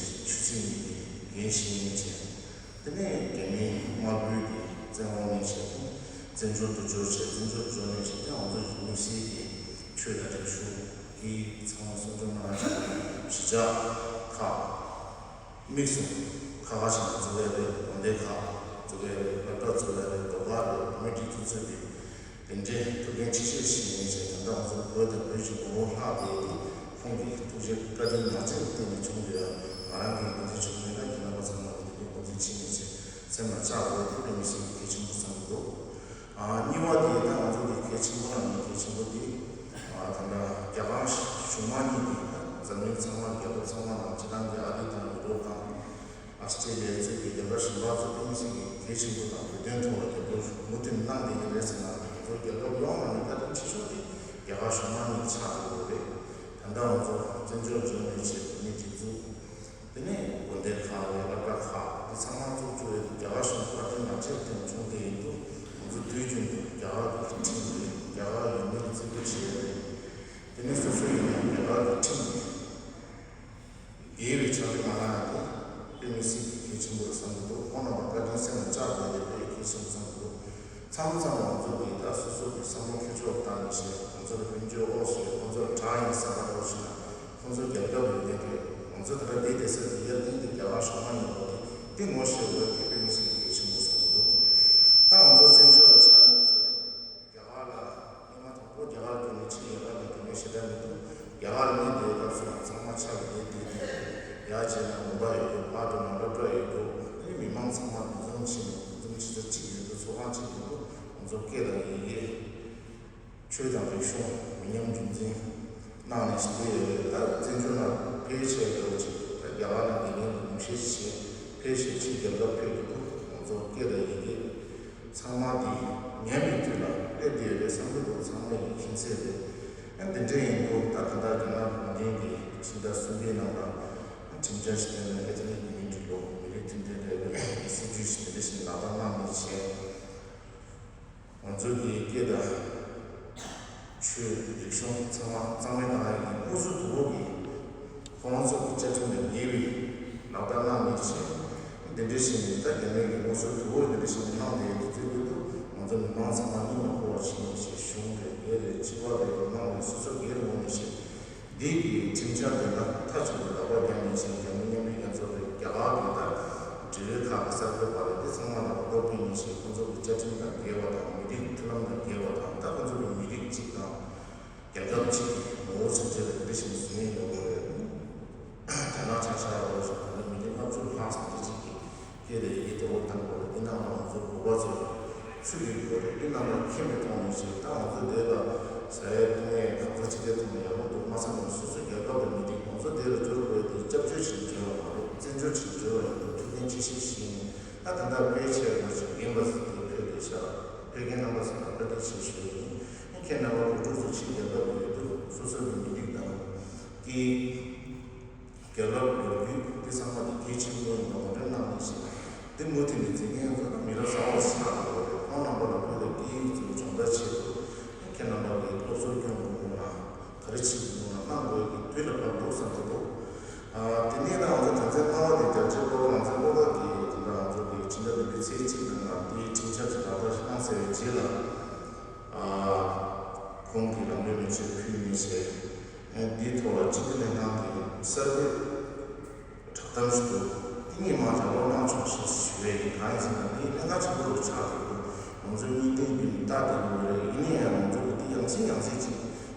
ཆོས་སྲིད་གཉིས་ཀྱི་འགན་བཞེས་ནས་བྱས། དེ་ནས་རྒྱ་མིའི་དམར་པོའི་གི་བཙན་དབང་ནས་བྱས་ཏེ་བཙན་བྱོལ་དུ་འབྱོར་བྱས། བཙན་བྱོལ་འབྱོར་ནས་བྱས་ཏེ་ང་ཚོ་དམིགས་བསལ་གྱི་ཆོས་དང་རིག་གཞུང་གི་ཚང་མ་སྲུང་སྐྱོབ་གནང་བྱས་གཞིས་ཆགས་ཁག་དམིགས་སུ་ཁག་ཁག་ཅིག་ནང་འཛུགས་ཡ་རེད། དགོན་སྡེ་ཁག་འཛུགས་ཡ་རེད། སློབ་གྲྭ་འཛུགས་ཡ་རེད། ཟློས་གར་རེད། མི་སྒྲིག་འཛུགས་ཚོས་ཏེ། དེ་འདྲའི་ཐུགས་འགན་ཆེ་ཤོས་ཤིག་ཡིན་ཞེས་ད་ལྟ་ང་ཚོ་བོད་དང་བོད་ཀྱི་མགོ་ལོག་ལྷག་བསྡད་དེ་ཁོང་གི་ཐུགས་རྗེ་བཀའ་དྲིན་ལག་རྗེས་བརྟེན་ནས་བྱུང་འདུག་ཡ། ང་རང་གིས་འགན་འཛིན་བྱུང་མེད་ན་ཁྱེད་རྣམ་པ་ཚང་མ་ལ་དེ་འདྲའི་འགོ་འཛིན་བྱེད་མེད་ཅེས་སེམས་ལ་བཅངས་དགོས་དེ་དཔེ་མི་སྲིད་པའི་གལ་ཆེན་པོ་བསམ་གྱི་འདུག་ཨ་གཉིས་པ་དེ་ད་ང་ཚོ་གི་གལ་ཆེན་པོ་ནང་ནས་གལ་ཆེན་པོ་དེ་ཨ་ད་ལྟ་རྒྱ་གར་གཞུང་མང་གཉིས་ཀྱིས་ད་འཛམ་གླིང་ཚང་མ་རྒྱལ་ཁབ་ཚང་མ་ནང་སྤྱི་བཏང་གི་ཨ་རི་དང་ཡུ་རོབ་དང་། ཨ་སི་ཀྲེ་ལི་ཡ་གཙོས་པའི་རྒྱལ་ཁབ་གཞན་པ་ཚོ་དཔེ་མི་སྲིད་ཀྱི་གལ་ཆེན་པོ་དང་བོད་དོན་ཐོག་ལ་རྒྱབ་སྐྱོར་མུ་མཐུད་གནང་བསྡད་ཀྱི་རེད་ཟེར་ན། ང་ཚོ་རྒྱལ་ཁབ་ཡོངས་ནང་ནས་བཀའ་དྲིན་ཆེ་ཤོས་དེ་རྒྱ་གར་གཞུང་མང་གཉིས་ཆགས་བསྡད་ཡོད་རེད། ད་ལྟ་ང་ཚོ་བཙན་བྱོལ་འབྱོར་ནས་བྱས་བོད་མིའི་སྒྲིག་འཛུགས། དེ་ནས་དགོན་སྡེ་ཁག་རེད། སློབ་གྲྭ་ཁག་དེ་ཚང་མ་བཙུགས་བཅུག་ཡོད་དེ་རྒྱ་གར་གཞུང་བཀའ་དྲིན་ལག་རྗེས་བརྟེན་བྱུང་བསྡད་ཡིན་འདུག་ང་ཚོ་དུས་རྒྱུན་དུ་རྒྱ་གར་གྱི་ཁྲིམས་རེད། རྒྱ་གར་ཡུལ་མིའི་བརྩི་བཀུར་བྱེད་ཡ་རེད། དེ་ནས་སོ་སོ་ཡིན་ན་རྒྱ་གར་གྱི་ཁྲིམས་རེད། དགེ་བའི་ཕྱག་ལས་མ་གནང་ཡ་དེ་དཔེ་མི་སྲིད་ཀྱི་གལ་ཆེན་པོ་རེད་བསམ་གྱི་འདུག་ཁོང་རྣམ་པ་བཀའ་དྲིན་སེམས་ལ་བཅངས་དགོས་དེ་དཔེ་གལ་ཆེན་པོ་བསམ་གྱི་འདུག་ཚང་མ་ཚང་མ་ང་ཚོ་གིས་ད་སོ་སོ་གི་བསམ་བློ་འཁྱོག་བཅོག་བཏང་ནས་བྱས། ཁོང་ཚོ་ལ་ཕན་ཆོད་ཨོ་ཟེར། ཁོང་ཚོ་ལ་དྲག་ཡིན་བསམ་པ་འདྲ་བོ་ཞིག་ན་ཁོང་ཚོ་རྒྱབ་སྐྱོར་ཡོད་མཁན་རེད། ང་ཚོ་ད་ལྟ་འདི་བསྡད་ས་དེ་ཡར་ཐོན་དེ་རྒྱ་གར་གཞུང་མང་ཡིན་པ་དེ་དེ་ངོ་ཤེས་དགོས་དེ་དཔེ་མི་སྲིད་ཀྱི་གལ་ཆེན་པོ་བསམ་གྱི་འདུག་ད་ང་ཚོ་བཙན་བྱོལ་ལ་ཆགས་ཡོད་ཚོ་རེད། རྒྱ་གར་ལ་སྔོན་མ་དང་པོ་རྒྱ་གར་བརྒྱུད་ནས་ཕྱིན། རྒྱ་གར་ལ་རྒྱུས་མེད་ཞེ་དྲག་མི་འདུག་རྒྱ་གར་ལ་མི་འདིའི་སྐབས་སུ་ཚང་མ་ཆགས་བསྡད་དེ་དེ་ཡར་བྱས་ན་དགོན་པ་ཡོད་རྒྱུ། ཕར་འགྲོ་ན་སློབ་གྲྭ་ཡོད་རྒྱུ། ཨ་ནི་ ཚང་མ་འདུ་འཛོམས་བྱས་ནས། འདུ་འཛོམས་བྱེད་ས་གཅིག་ཡོད་འདུག་ཚོགས་ཁང་གཅིག་ཡོད་འདུག་ང་ཚོ་སྐད་དང་ཡི་གེ། ཆོས་དང་རིག་གཞུང་མི་ཉམས་རྒྱུན་འཛིན་གནང་ནས་ཞིག་སྡོད་ཡོད་རེད། ད་བཙན་བྱོལ་ནང་ཕལ་ཆེར་འགྲོ་ཅིག་རྒྱ་གར་ནང་བསྡད་མཁན་གྱི་ཉུང་ཤས་ཤིག་ཕལ་ཆེར་ཕྱིར་རྒྱལ་ཁབ་ཕེབས་འདུག་ང་ཚོ་སྐད་དང་ཡི་གེ་ཚང་མ་འདི་ཉམས་པའི་དུས་ལ་སླེབས་བསྡད་ཡོད་རེད་བསམ་གྱི་འདུག་ཚང་མ་ཡི་མཁྱེན་གསལ་རེད། ཨ་འདི་འདྲ་ཡིན་འདུག་ད་ད་ལྟ་རྒྱ་ནག་གུང་ཁྲན་གྱིས་ཕྱི་ཟླ་གསུམ་པའི་ནང་ལ་ཁྲིམས་འཆར་ཞིག་བཏོན་ནས། ཨེ་ཐི་ནིག་མི་ནིང་ཊི་ལོ་མི་རིགས་མཐུན་སྒྲིལ་རེད་པས་སྲིད་ཇུས་ཤིག་དེ་འདྲ་ཞིག་ལག་བསྟར་གནང་མིན་བྱས། ང་ཚོ་གི་སྐད་དང་ཆོས་རིག་གཞུང་ཚང་མ་གཙང་མ་བཏང་ཡག་གི་དམིགས་སུ་དོན་གྱི་ཁོ་རང་ཚོ་གི་བཅའ་ཁྲིམས་ལ་ཉེ་བའི་ལག་བསྟར་གནང་མིན་བྱས། འདི་འདྲ་ཞིག་ནི་ད་རྒྱ་མི་གི་དམིགས་སུ་དོན་གྱི་འདི་འདྲ་ཞིག་གནང་བསྡད་ཡོད་དུས་ཚོད་ཀྱི་འདུག་ང་ཚོ་མི་མང་ཚང་མ་སྙིང་ལ་ཕོག་པ་ཞིག་ཡིན་ཞེས། གཞུང་རེད། སྡེ་རེད། སྤྱི་པ་རེད། མི་མང་རེད། སོ་སོ་སྒེར་ངོས་ནས་བཤད། འདི་གི་ཁྲིམས་འཆར་དེ་ལ་མཐའ་གཅིག་ཏུ་ལག་པ་བརྒྱབ་ནས་བྱས། རྒྱ་མི་མཉམ་འབྲེལ་རྒྱལ་ཚོགས་རེད། རྒྱ་གར་གྱི་ད་འབྲེལ་ཡོད་ཁག་གི་གསར་འགོད་པ་རེད། དེ་ཚང་མ་ལ་གོ་སྐབས་སྤྲད་ནས་བྱས། ཁོང་ཚོ་གི་བཅའ་ཁྲིམས་དང་འགལ་བ་དང་། མི་རིགས་མཐུན་ལམ་དང་འགལ་བ་དང་། ད་ཁོང་ཚོ་གི་མི་རིགས་གཅིག་དང་རྒྱལ་ཁབ་གཅིག་གི་ངོ་བོ་སྲུང་བྱས་ལ་འདི་འདྲ་ཞིག་བཟོས་ཡོད་རེད། རྒྱ་ནག་ཆ་བཞག་ཡོད་རེད། ད་ལྟ་མི་རིགས་ལྔ་བཅུ་ལྷག་ཙམ་དེ་གཅིག་གི་སྐད་དང་ཡི་གེ་གཏོར་བརླག་བཏང་དགོས་རེད། འདི་ནང་ལ་ང་ཚོ་བོད་པ་ཚོ་ཚུད་ཀྱི་ཡོད་རེད། འདི་རྣམ་པ་མཁྱེན་པའི་ཐོག་ནས་བྱས། ད་ང་ཚོ་འདི་ལ་ཟ་ཡས་འཐུང་ཡས་གང་ཟག་གཅིག་པའི་ཐོག་ནས་ཡག་པོ་འདུག་མ་བསམ་ན། སོ་སོའི་རྒྱལ་ཁབ་དང་མི་རིགས་ང་ཚོ་འདི་ལ་འབྱོར་དགོས་དེ་སྐྱབས་བཅོལ་བྱས་འབྱོར་བ་མ་རེད། བཙན་བྱོལ་བྱས་འབྱོར་བ་ཡིན་འདུག་ཐུགས་འགན་ཆེ་ཤོས་ཤིག་ཡིན། ད་ད་ལྟ་ཕལ་ཆེར་ང་ཚོ་རྒན་པ་ཚོ་དེ་ཕེབས་བསྡད་ཤག་ཕེབས་མཁན་རྣམ་པ་ཚོ་ལ་བཀའ་དྲིན་ཆེ་ཞུ་ཡ་ཡིན། ཁྱེད་རྣམ་པ་བོད་ཕྲུག་ཚོ་ཕྱིར་རྒྱལ་ཁབ་ཡོད་དུས་སོ་སོ་གི་མི་རིགས་དང་དེའི་རྒྱལ་ཁབ་ལོ་རྒྱུས་དེ་ཚང་མ་དེ་གལ་ཆེན་པོ་ཡིན་པ་ངོས་འཛིན་གནང་ནས་བྱས། དེ་མུ་མཐུད་ནས་འཛིན་མཁན་ཚོ་ལ་མི་རབས་གསར་པ་ཞིག་ཆགས་འགྲོ་གི་རེད། ཁོང་རྣམ་པ་ལ་བོད་ལ་སྐད་ཡིག་ཚོ་སྦྱོང་བརྡར་བྱེད་དགོས། ཁྱེད་རྣམ་པ་གིས་སློབ་གསོ་སྐྱོན་དགོས་དགོས་ན་ག་རེ་བྱེད་དགོས་ན་གནང་དགོས་ཀྱི་དུས་ལ་བབ་འདུག་བསམ་གྱི་འདུག་ཨ་དེ་ནས་ད་ང་ཚོ་དོན་ཚན་ལྔ་པ་དེ་རྒྱལ་གཅེས་སྤོ་ལོ་རང་བཙན་བློ་དགའ་གིས་དེ་འདྲ་ང་ཚོ་གི་ཕྱི་ཟླ་བདུན་པའི་ཚེས་གཅིག་ནང་ལ་དེའི་ཁྲིམས་འཆར་དེ་ལག་བསྟར་གནང་ཚར་བའི་རྗེས་ལ། ཨ་ཁོང་གིས་ལམ་ལྷོད་མེ་མཚོན་ཕུལ་ནས་བྱས། ཨ་འདིའི་ཐོག་ལ་སྤྱི་འཐུས་ལྷན་ཁང་གི་གསར་འགོད་བསྒྲགས་གཏམ་ཞིག་འདུག་དེ་ངས་མར་ལག་ལེན་གནང་ཆོག་ཞེས་ཞུ་བ་ཡིན། གང་ཡིན་ཟེར་ན་འདི་གནད་འགག་ཆེན་པོ་ཆགས་ཀྱི་འདུག་ང་ཚོའི་གཉིས་ལྡན་རྒྱུན་ལྟ་དེ་ཡོད་རེད། ཡིན་ན་ཡང་ང་ཚོ་གི་འདི་ཡང་སེ་ཡང་སེ་ཅིག་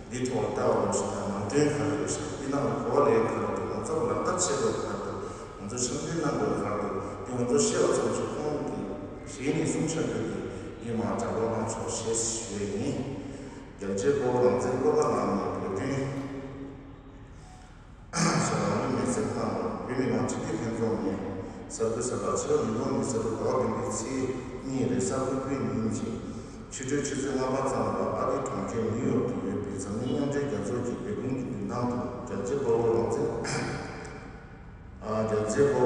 འདིའི་ཐོག་ལ་ལྟ་བ་རོགས་ཞིག་དང་། ནང་དོན་ག་རེ་རེད་ཤག་འདི་ནང་ལ་གོ་བ་ལེན་ག་རེ་འདུག་ང་ཚོ་ལག་བསྟར་བྱེད་དགོས་ག་རེ་འདུག་ང་ཚོ་ཕྱག་འདུལ་གནང་དགོས་ག་རེ་འདུག་འདི་ང་ཚོ་ཤེས་པ་ཙམ་ཞིག་ཁོང་གིས་གཞི་ནས་གསུང་འཆར་འདི་གིས་ངས་མར་ལག་ལེན་གནང་ཆོག་ཞེས་ཞུ་བ་ཡིན། རྒྱལ་གཅེས་སྤོ་བོ་རང་བཙན་བློ་དགའ་ལགས་ནས་བོད་དོན་ཞེས་ལམ་ལྷོད་མེ་མཚོན་གནང་བར། བོད་མི་མང་སྤྱི་འཐུས་ལྷན་ཚོགས་ནས་གསར་འགོད་གསལ་བསྒྲགས། ཕྱི་ལོ་ཉིས་སྟོང་ཉི་ཤུ་རྩ་དྲུག་ཟླ་བ་བདུན་པའི་ཚེས་གཉིས་རེས་གཟའ་ཕུར་བུའི་ཉིན་གྱི་ཕྱི་དྲོའི་ཆུ་ཚོད་ལྔ་པ་ཙམ་ལ་ཨ་རིའི་གྲོང་ཁྱེར་ནིའུ་ཡོག་ཏུ་ཡོད་པའི་འཛམ་གླིང་མཉམ་འབྲེལ་རྒྱལ་ཚོགས་ཀྱི་ལས་ཁུངས་ཀྱི་མདུན་ཐང་དུ། རྒྱལ་གཅེས་དཔའ་བོ་རང་བཙན། ཨ་རྒྱལ་གཅེས་དཔའ་བོ་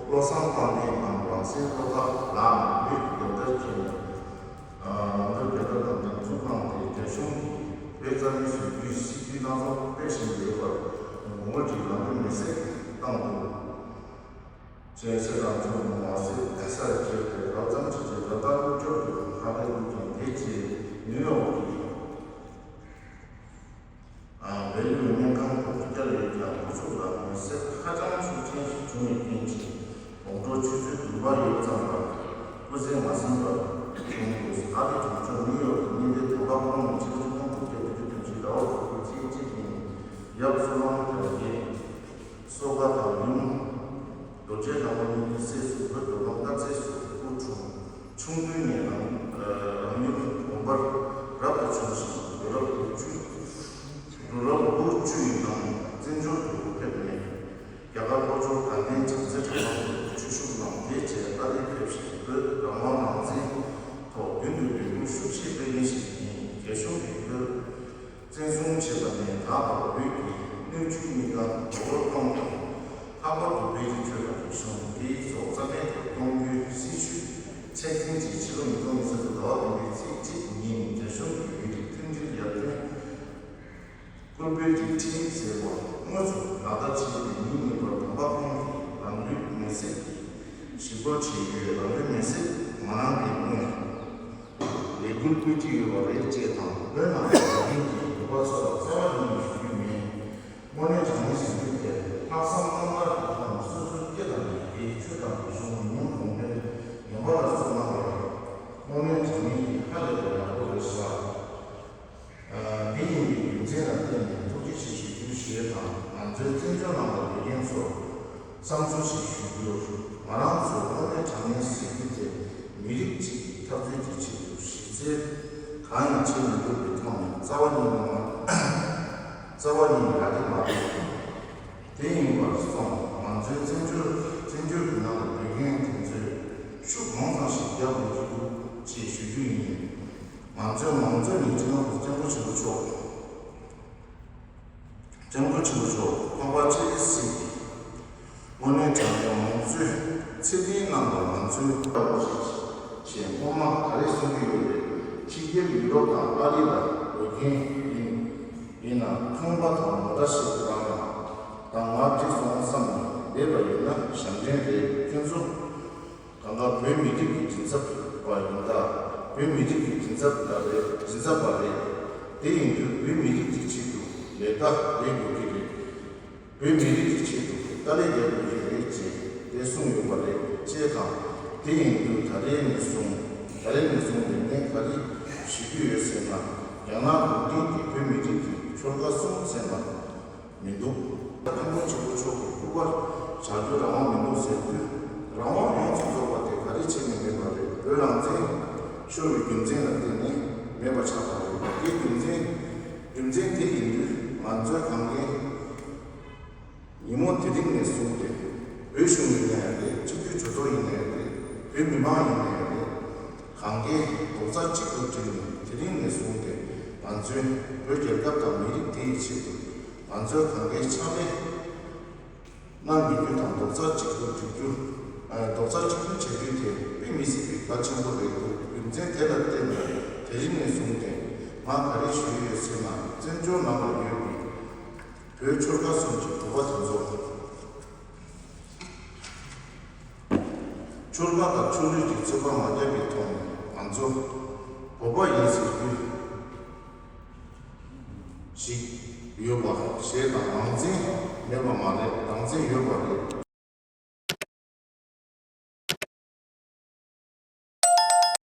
བློ་བཟང་དཔལ་ལྡན་དང་རང་བཙན་བློ་དགའ་ལགས་ནས་བོད་ཀྱི་རྒྱལ་དར་འཁྱེར་ནས། ཨ་རང་དབང་རྒྱལ་དར་དང་འདེགས་འཛུགས་གནང་སྟེ། རྒྱ་གཞུང་གིས་བོད་རྩ་མེད་བཟོ་རྒྱུའི་སྲིད་ཇུས་སྣ་ཚོགས་སྤེལ་བཞིན་ཡོད་པར་ངོ་རྒོལ་གྱི་ལམ་སྟོན་མེ་སྲེག་བཏང་འདུག་ཅེས་ཕྱིར་རང་ཚུར་མ་ཟད་ས་རུ་འཁྱེར་ཏེ་རབ་འབྱམས་ཆེ་ཆེ་རབ་དང་ཀུན་སྤྱོད་དུ་ཁ་ལས་དབུགས་ཀྱང་དེ་རྗེས་ནིའུ་ཡོག་གི་ཨ་བེ་ལུ་སྨན་ཁང་དུ་བསྐྱལ་ཡོད་ཀྱང་། ཁོ་ཚོ་ལ་མེ་སྲེག་ཧ་ཅང་ཤུགས་ཆེན་ཞིག་བྱུང་བའི་རྐྱེན་གྱིས། དགོང་དྲོ་ཆུ་ཚོད་བདུན་པ་ཡོལ་ཙམ་ལ་སྐུ་ཚེ་མ་ཟིན་པར་བྱུང་འདུག་ཨ་རིའི་གྲོང་ཁྱེར་ནིའུ་ཡོག་ཏུ་གནས་སྡོད་དམ་པ་ཁོང་ནི་ཕྱི་ལོ་ཉིས་སྟོང་དགུ་བརྒྱ་བདུན་ཅུ་དོན་གཅིག་ཟླ་བ་དྲུག་པའི་ཚེས་གཅིག་ཉིན་ཡབ་བསོད་ནམས་དར་རྒྱས། གསོལ་ཁ་དང་ཡུམ་རྡོ་རྗེ་ལྷ་མོ་གཉིས་ཀྱི་སྲས་སུ་བོད་མདོ་ཁམས་སྟག་རྩེ་སུ་སྐུ་འཁྲུངས། ཆུང་དུས་ནས་རང་རང་ཡུལ་དགོན་པར་རབ་ཏུ་བྱུང་ཞིང་། དུས་རབས་དགུ་བཅུ། དུས་རབས་དགུ་བཅུ་ཡི་ནང་བཙན་བྱོལ་དུ་ཕེབས་ནས། རྒྱ་གར་ལྷོ་ཕྱོགས་དགའ་ལྡན་བྱང་རྩེ་གྲྭ་ཚང་དུ་ཆོས་ཞུགས་གནང་། དེ་རྗེས་ཨ་རིར་ཕེབས་ཤིང་། བོད་རང་དབང་རང་བཙན་ཐོག་མདུན་དུ་འདེགས་འབུལ་ཤུགས་ཆེ་སྤེལ་མཁན་ཞིག་ཡིན། རྒྱ་གཞུང་གིས་བོད་བཙན་བཟུང་བྱས་པ་ནས་ད་བར་བོད་ཀྱི་སྣོད་བཅུད་གཉིས་ཀ་རྡོག་རོལ་གཏོང་དང་། ལྷག་པར་དུ་བོད་ཀྱི་ཆོས་དང་རིག་གཞུང་། དེའི་ཚོགས་རྩ་མེད་དུ་གཏོང་རྒྱུའི་སྲིད་བྱུས་ཚད་འཛིན་གྱིས་ཕྱི་ལོ་ཉིས་སྟོང་ཉི་ཤུ་རྩ་དྲུག་ཟླ་བ་བདུན་པའི་ཚེས་གཅིག་ཉིན་རྒྱ་གཞུང་གི་བོད་རིགས་མཐུན་སྒྲིལ་ཡར་ཐོན་སྐུལ་སྤེལ་གྱི་ཁྲིམས་ཟེར་བ་དངོས་སུ་ལག་བསྟར་བྱས་ཏེ། ཉིན་གཉིས་པར་དམ་པ་ཁོང་གིས་རང་ལུས་མེར་སྲེག་གིས་ཞིག་རྒོལ་བྱས་ཡོད། རང་ལུས་མེར་སྲེག་མ་གནང་བའི་སྔོན་ལས་འགུལ་སྤེལ་གྱི་ཡོད་པ་རེད་ཅེས་དང་། བོད་ནང་དགའ་ལྡན་གྱི་བོད་པ་ཚོ་ལ་རྩ་བ་ཉིད་ནས་ཞུ་རྒྱུ་མེད། དངོས་གནས་དྲང་གནས་ཟེར་རྒྱུ་དེ་ལྷག་བསམ་རྣམ་དག་གི་ཐོག་ནས་སོ་སོའི་སྐད་དང་ཡི་གེ། ཆོས་དང་རིག་གཞུང་ཉམས་གོང་འཕེལ་ངན་པ་ལ་བརྩོན་གནང་བ་རེད། དངོས་གནས་དྲང་གནས་ཀྱི་ཧ་ལས་པའི་ཡག་པོ་རེད་ཤག་ཨ་འདི་ཡིན་པའི་རྒྱུ་མཚན་ལ་བརྟེན་ནས་ཐུགས་རྗེ་ཆེ་ཞུ་རྒྱུ་ཞེས་དང་། ང་ཚོའི་བཙན་བྱོལ་ནང་ལ་ཡོད་མཁན་ཚོར་ བསམ་ཚུལ་ཞིག་ཞུ་རྒྱུར། ང་རང་ཚོའི་དངོས་གནས་དྲང་གནས་ཟེར་རྒྱུ་དེ་མི་རིགས་གཅིག་གི་འཐབ་རྩོད་ཀྱི་ཆེད་དུ་གཞི་རྩའི་གང་ཡང་བྱེད་མི་དགོས་པའི་ཐོག་ནས་རྩ་བ་ཉིད་ནས་རྩ་བ་ཉིད་ནས་ཡག་གི་མ་རེད། དེ་ཡིན་པར་སོང་ང་ཚོའི་བཙན་བྱོལ་བཙན་བྱོལ་གྱི་ནང་ལ་སྡོད་མཁན་དེ་ཚོས་ཤུགས་གང་ཙམ་ཞིག་རྒྱག་དགོས་ཀྱི་འདུག་ཅེས་ཞུ་རྒྱུ་ཡིན། ང་ཚོའི་མང་གཙོའི་ཉིན་སྤྱི་ནོར་གོང་ས་སྐྱབས་མགོན་ཆེན་པོ་མཆོག་སྐྱབས་མགོན་ཆེན་པོ་མཆོག་འཕགས་པ་སྤྱན་རས་གཟིགས་དངོས་གནས་དྲང་གནས་མང་གཙོའི་ཚད་ལྡན་རྣམ་པ་ང་ཚོའི་ལྟ་བུ་ཞིག་ཞེས་སྔོན་མ་ག་རེ་གསུང་གི་ཡོད་རེད། ཕྱི་རྒྱལ་ཡུ་རོབ་དང་ཨ་རི་ལ་འགྲོ་མཁན་ཡིན་ཡིན་ན་ཁང་པ་དང་མོ་ཊ་ཞིག་རང་ལ་དང་ང་འགྲིག་སོང་བསམ་ནས་བསྡད་པ་ཡིན་ན་ཞབས་འདྲེན་རེད། ཁྱོད་ཚོ་གང་ག་བོད་མི་རིགས་ཀྱི་མགྲིན་ཚབ་པ་ཡིན་ད། བོད་མི་རིགས་ཀྱི་མགྲིན་ཚབ་པ་རེད། མགྲིན་ཚབ་པ་རེད། དེ་ཡིན་དུས་བོད་མི་རིགས་ཀྱི་ཆེད་དུ་ལས་ཀ་ལས་དགོས་ཀྱི་རེད། བོད་མི་རིགས་ཀྱི་ཆེད་དུ་དཀའ་ལས་རྒྱག་དགོས་ཀྱི་རེད་ཅེས་དེ་གསུངས་ཡོད་པ་རེད་ཅེས་དང་། དེ་ཡིན་དུས་ད་རེས་ནས་བཟུང་ད་རེས་ནས་བཟུང་ལས་འགན་ག་རེ་ཞུ་རྒྱུ་ཡོད་ཟེར་ན། རྒྱ་ནག་གུང་ཁྲན་གྱིས་བོད་མི་རིགས་ཀྱི་ཆོལ་ཁ་གསུམ་ཟེར་ན། མི་འདུག་སྐྱབས་མགོན་ཆེན་པོ་མཆོག་གི་སྐུ་པར་བཞག་རྒྱུ་རང་དབང་མི་འདུག་ཟེར་དུས། རང་དབང་ཡོངས་སུ་རྫོགས་པ་དེ་ག་རེ་བྱས་ནས་མེད་པ་རེད། བོད་རང་བཙན་ཤོར་བའི་རྒྱུ་མཚན་ལ་བརྟེན་ནས་མེད་པ་ཆགས་པ་རེད། དེའི་རྒྱུ་མཚན་རྒྱུ་མཚན་དེ་ཡིན་དུས་ང་ཚོའི་གང་གའི་ཉིན་མོ་དེ་རིང་ནས་བཟུང་སྟེ་བོད་གཞུང་ཡིན་ནའི་རེད། སྤྱི་འཐུས་གྲོས་ཚོགས་ཡིན་ནའི་རེད། བོད་མི་མང་ཡིན་ནའི་རེད། གང་གའི་རྡོག་རྩ་གཅིག་ཏུ་བསྒྲིལ་ནས་དེ་རིང་ནས་བཟུང་སྟེ་ང་ཚོའི་བོད་རྒྱལ་ཁབ་དང་མི་རིགས་དེ་ཡི་ཆེད་དུ་ང་ཚོས་གང་གའི་ཕྱག་ལས་གནང་དགོས་རྒྱུ་དང་རྡོག་རྩ་གཅིག་ཏུ་སྒྲིལ་རྒྱུ། ཨ། རྡོག་རྩ་གཅིག་ཏུ་བྱེད་རྒྱུ་དེ་དཔེ་མི་སྲིད་པའི་གལ་ཆེན་པོ་རེད་འདུག་རྒྱུ་མཚན་དེ་ལ་བརྟེན་ནས་དེ་རིང་ནས་བཟུང་སྟེ་ང་ག་རེ་ཞུ་ཡི་ཡོད་ཟེར་ན། བཙན་བྱོལ་ནང་ལ་ཡོད་པའི་བོད་ཆོལ་ཁ་གསུམ་གྱི་བོད་པ་དེ་ཚོ། ཆོལ་ཁ་དང་ཆོས་ལུགས་ཀྱི་ཚོད་དཔག་མ་བརྒྱབ་པའི་ཐོག་ནས་ང་ཚོ་བོད་པ་ཡིན་ཟེར་རྒྱུ་ཞིག་ཡོད་པ་ཞེས་དང་། རང་བཙན་མེད་པ་མ་རེད། རང་བཙན་ཡོད་པ་རེད།